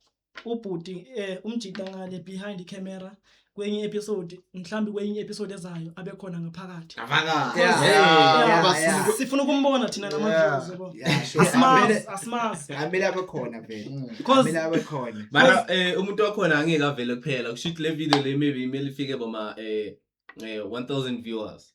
ubhuti umjita ngale behind the camera kwenye episode, mhlambi kwenye episode ezayo abe khona ngaphakathi. Avaka. Yeah. Hey. Yeah, basuke- yeah. Sifuna ukumbona thina Yeah. nama-views yabo. Yeah, sure. Asimazi, asimazi. Amele abe khona vele. Because Amele abe khona. Mara umuntu wakhona angeke avele kuphela. Kusho ukuthi le video le maybe imele ifike boma 1000 viewers.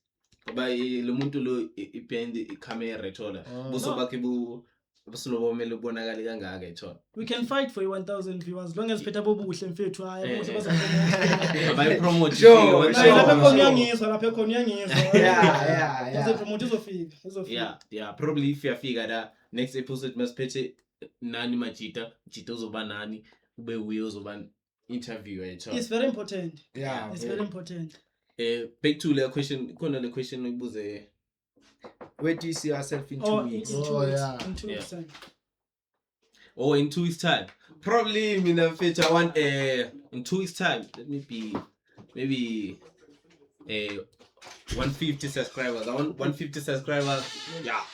Ngoba lo muntu lo behind i-camera ethola. Oh. Buso No. bakhe bu busulo bomele ubonakale kangaka ethola. we can fight for i-1000 viewers long as phethe abobuhle mfethu, hayi abobuhle bazopromote. Abayipromote Sure, ifike sure. 1000. Lapha ekhona uyangizwa, lapha ekhona uyangizwa. Yeah, yeah, yeah. Bazoyipromote, izofika, izofika. Yeah, yeah, probably if yafika la next episode masiphethe nani majita, jita uzoba nani, ube uye uzoba interview ethola. It's very important. Yeah. It's very important. Back to le question, khona le question oyibuze. Where do you see yourself in 2 Oh, in weeks? 2 Oh, weeks. yeah. In 2 weeks time. Oh, in 2 weeks time. Probably mina mfethu I want in 2 weeks time let me be maybe 150 subscribers. I want 150 subscribers. Yeah.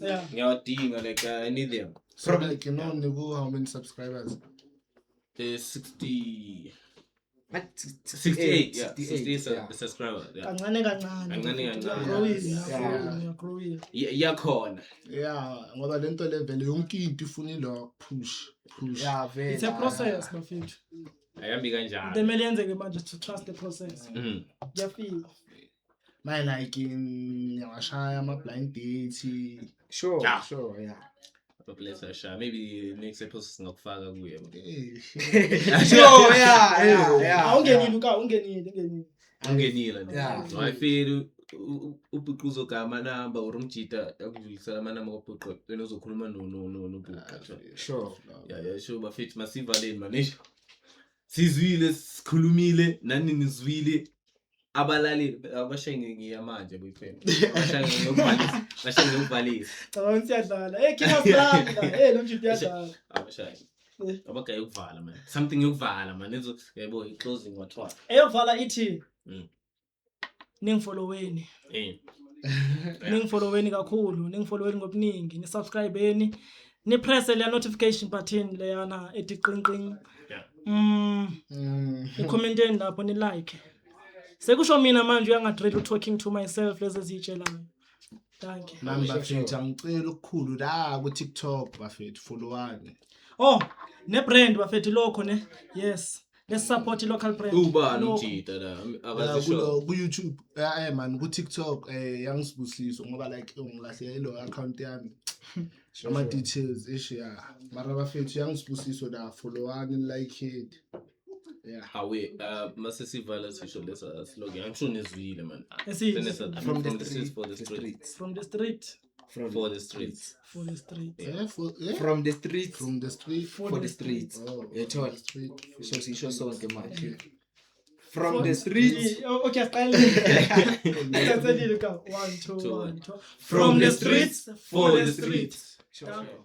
Yeah. Ngiyawadinga like I need them. So like you know Nigu, how many subscribers? 60 Ngathi 68, yeah, 68, 68 yeah. subscribers. Yeah. Kancane kancane. Kancane mfethu. kancane. We are growing, we Yeah. are growing, we are growing. Iyakhona. Yeah, ngoba lento level yonke into ifuna ilo push push. Yeah, vele. It's a process bafethu. Ayambi kanjalo. Into emele yenzeke manje is to trust the process. Kuyafika. My like ngiyawashaya ama blind date. Sure, Yeah. sure, yeah. Bless Asha. Maybe next episode singakufaka kuye. Eh, Sure, yeah, yeah, yeah. Awungenile uka, ungenile, ungenile. Ungenile ne. Yeah. So I feel ubhuqu uzogama amanamba or umjita akudlulisela amanamba kwabhuqu wena uzokhuluma no no no nobhuqu. Sure. Yeah, yeah, sure bafethu masivaleni manisho. Sizwile sikhulumile nani nizwile abalaleli abashaye ngiyamanje boyfriend. Abashaye ngokuvalisa. Abashaye ngokuvalisa. Cabanga ukuthi siyadlala. Hey, King of Slanga. Hey, lo mjita uyadlala. Abashaye. Abagaye ukuvala man. Something yokuvala man. Ezo yebo i-closing wathiwa. Eyovala ithi ningifolloweni. Ningifolloweni kakhulu, ningifolloweni ngobuningi, nisubscribeni, nipresse leya notification button leyana ethi qing qing. Yeah. Icommenteni lapho ni like. Sekusho mina manje uyangadrill talking to myself lezi ezitshelayo. Thank you. Nami bafethu angicela ukukhulu la ku TikTok bafethu followani. Oh, ne brand bafethu lokho ne. Yes. Let's support local brand. Ubani Lokho. umjita la La akazisho. kulo ku YouTube man ku TikTok yangisibusiso ngoba like ngilahle ilo account yami. Ama details ish yeah. Mara bafethu yangisibusiso la followani like it. Yeah. Awe mase sivala sisho lesa slogan. I'm sure nizwile man. Esi- From the streets street for the the street. streets. From the street. From For the streets. For the street. Yeah, for, yeah. From the streets From the street. for the streets. Oh, Uyathola? from the street. So sisho sonke manje. Okay. From the streets Oh, okay, siqalile. Siqalile ka 1 2 Two, 1 2. From the streets, for the streets. Sure, Yeah. sure.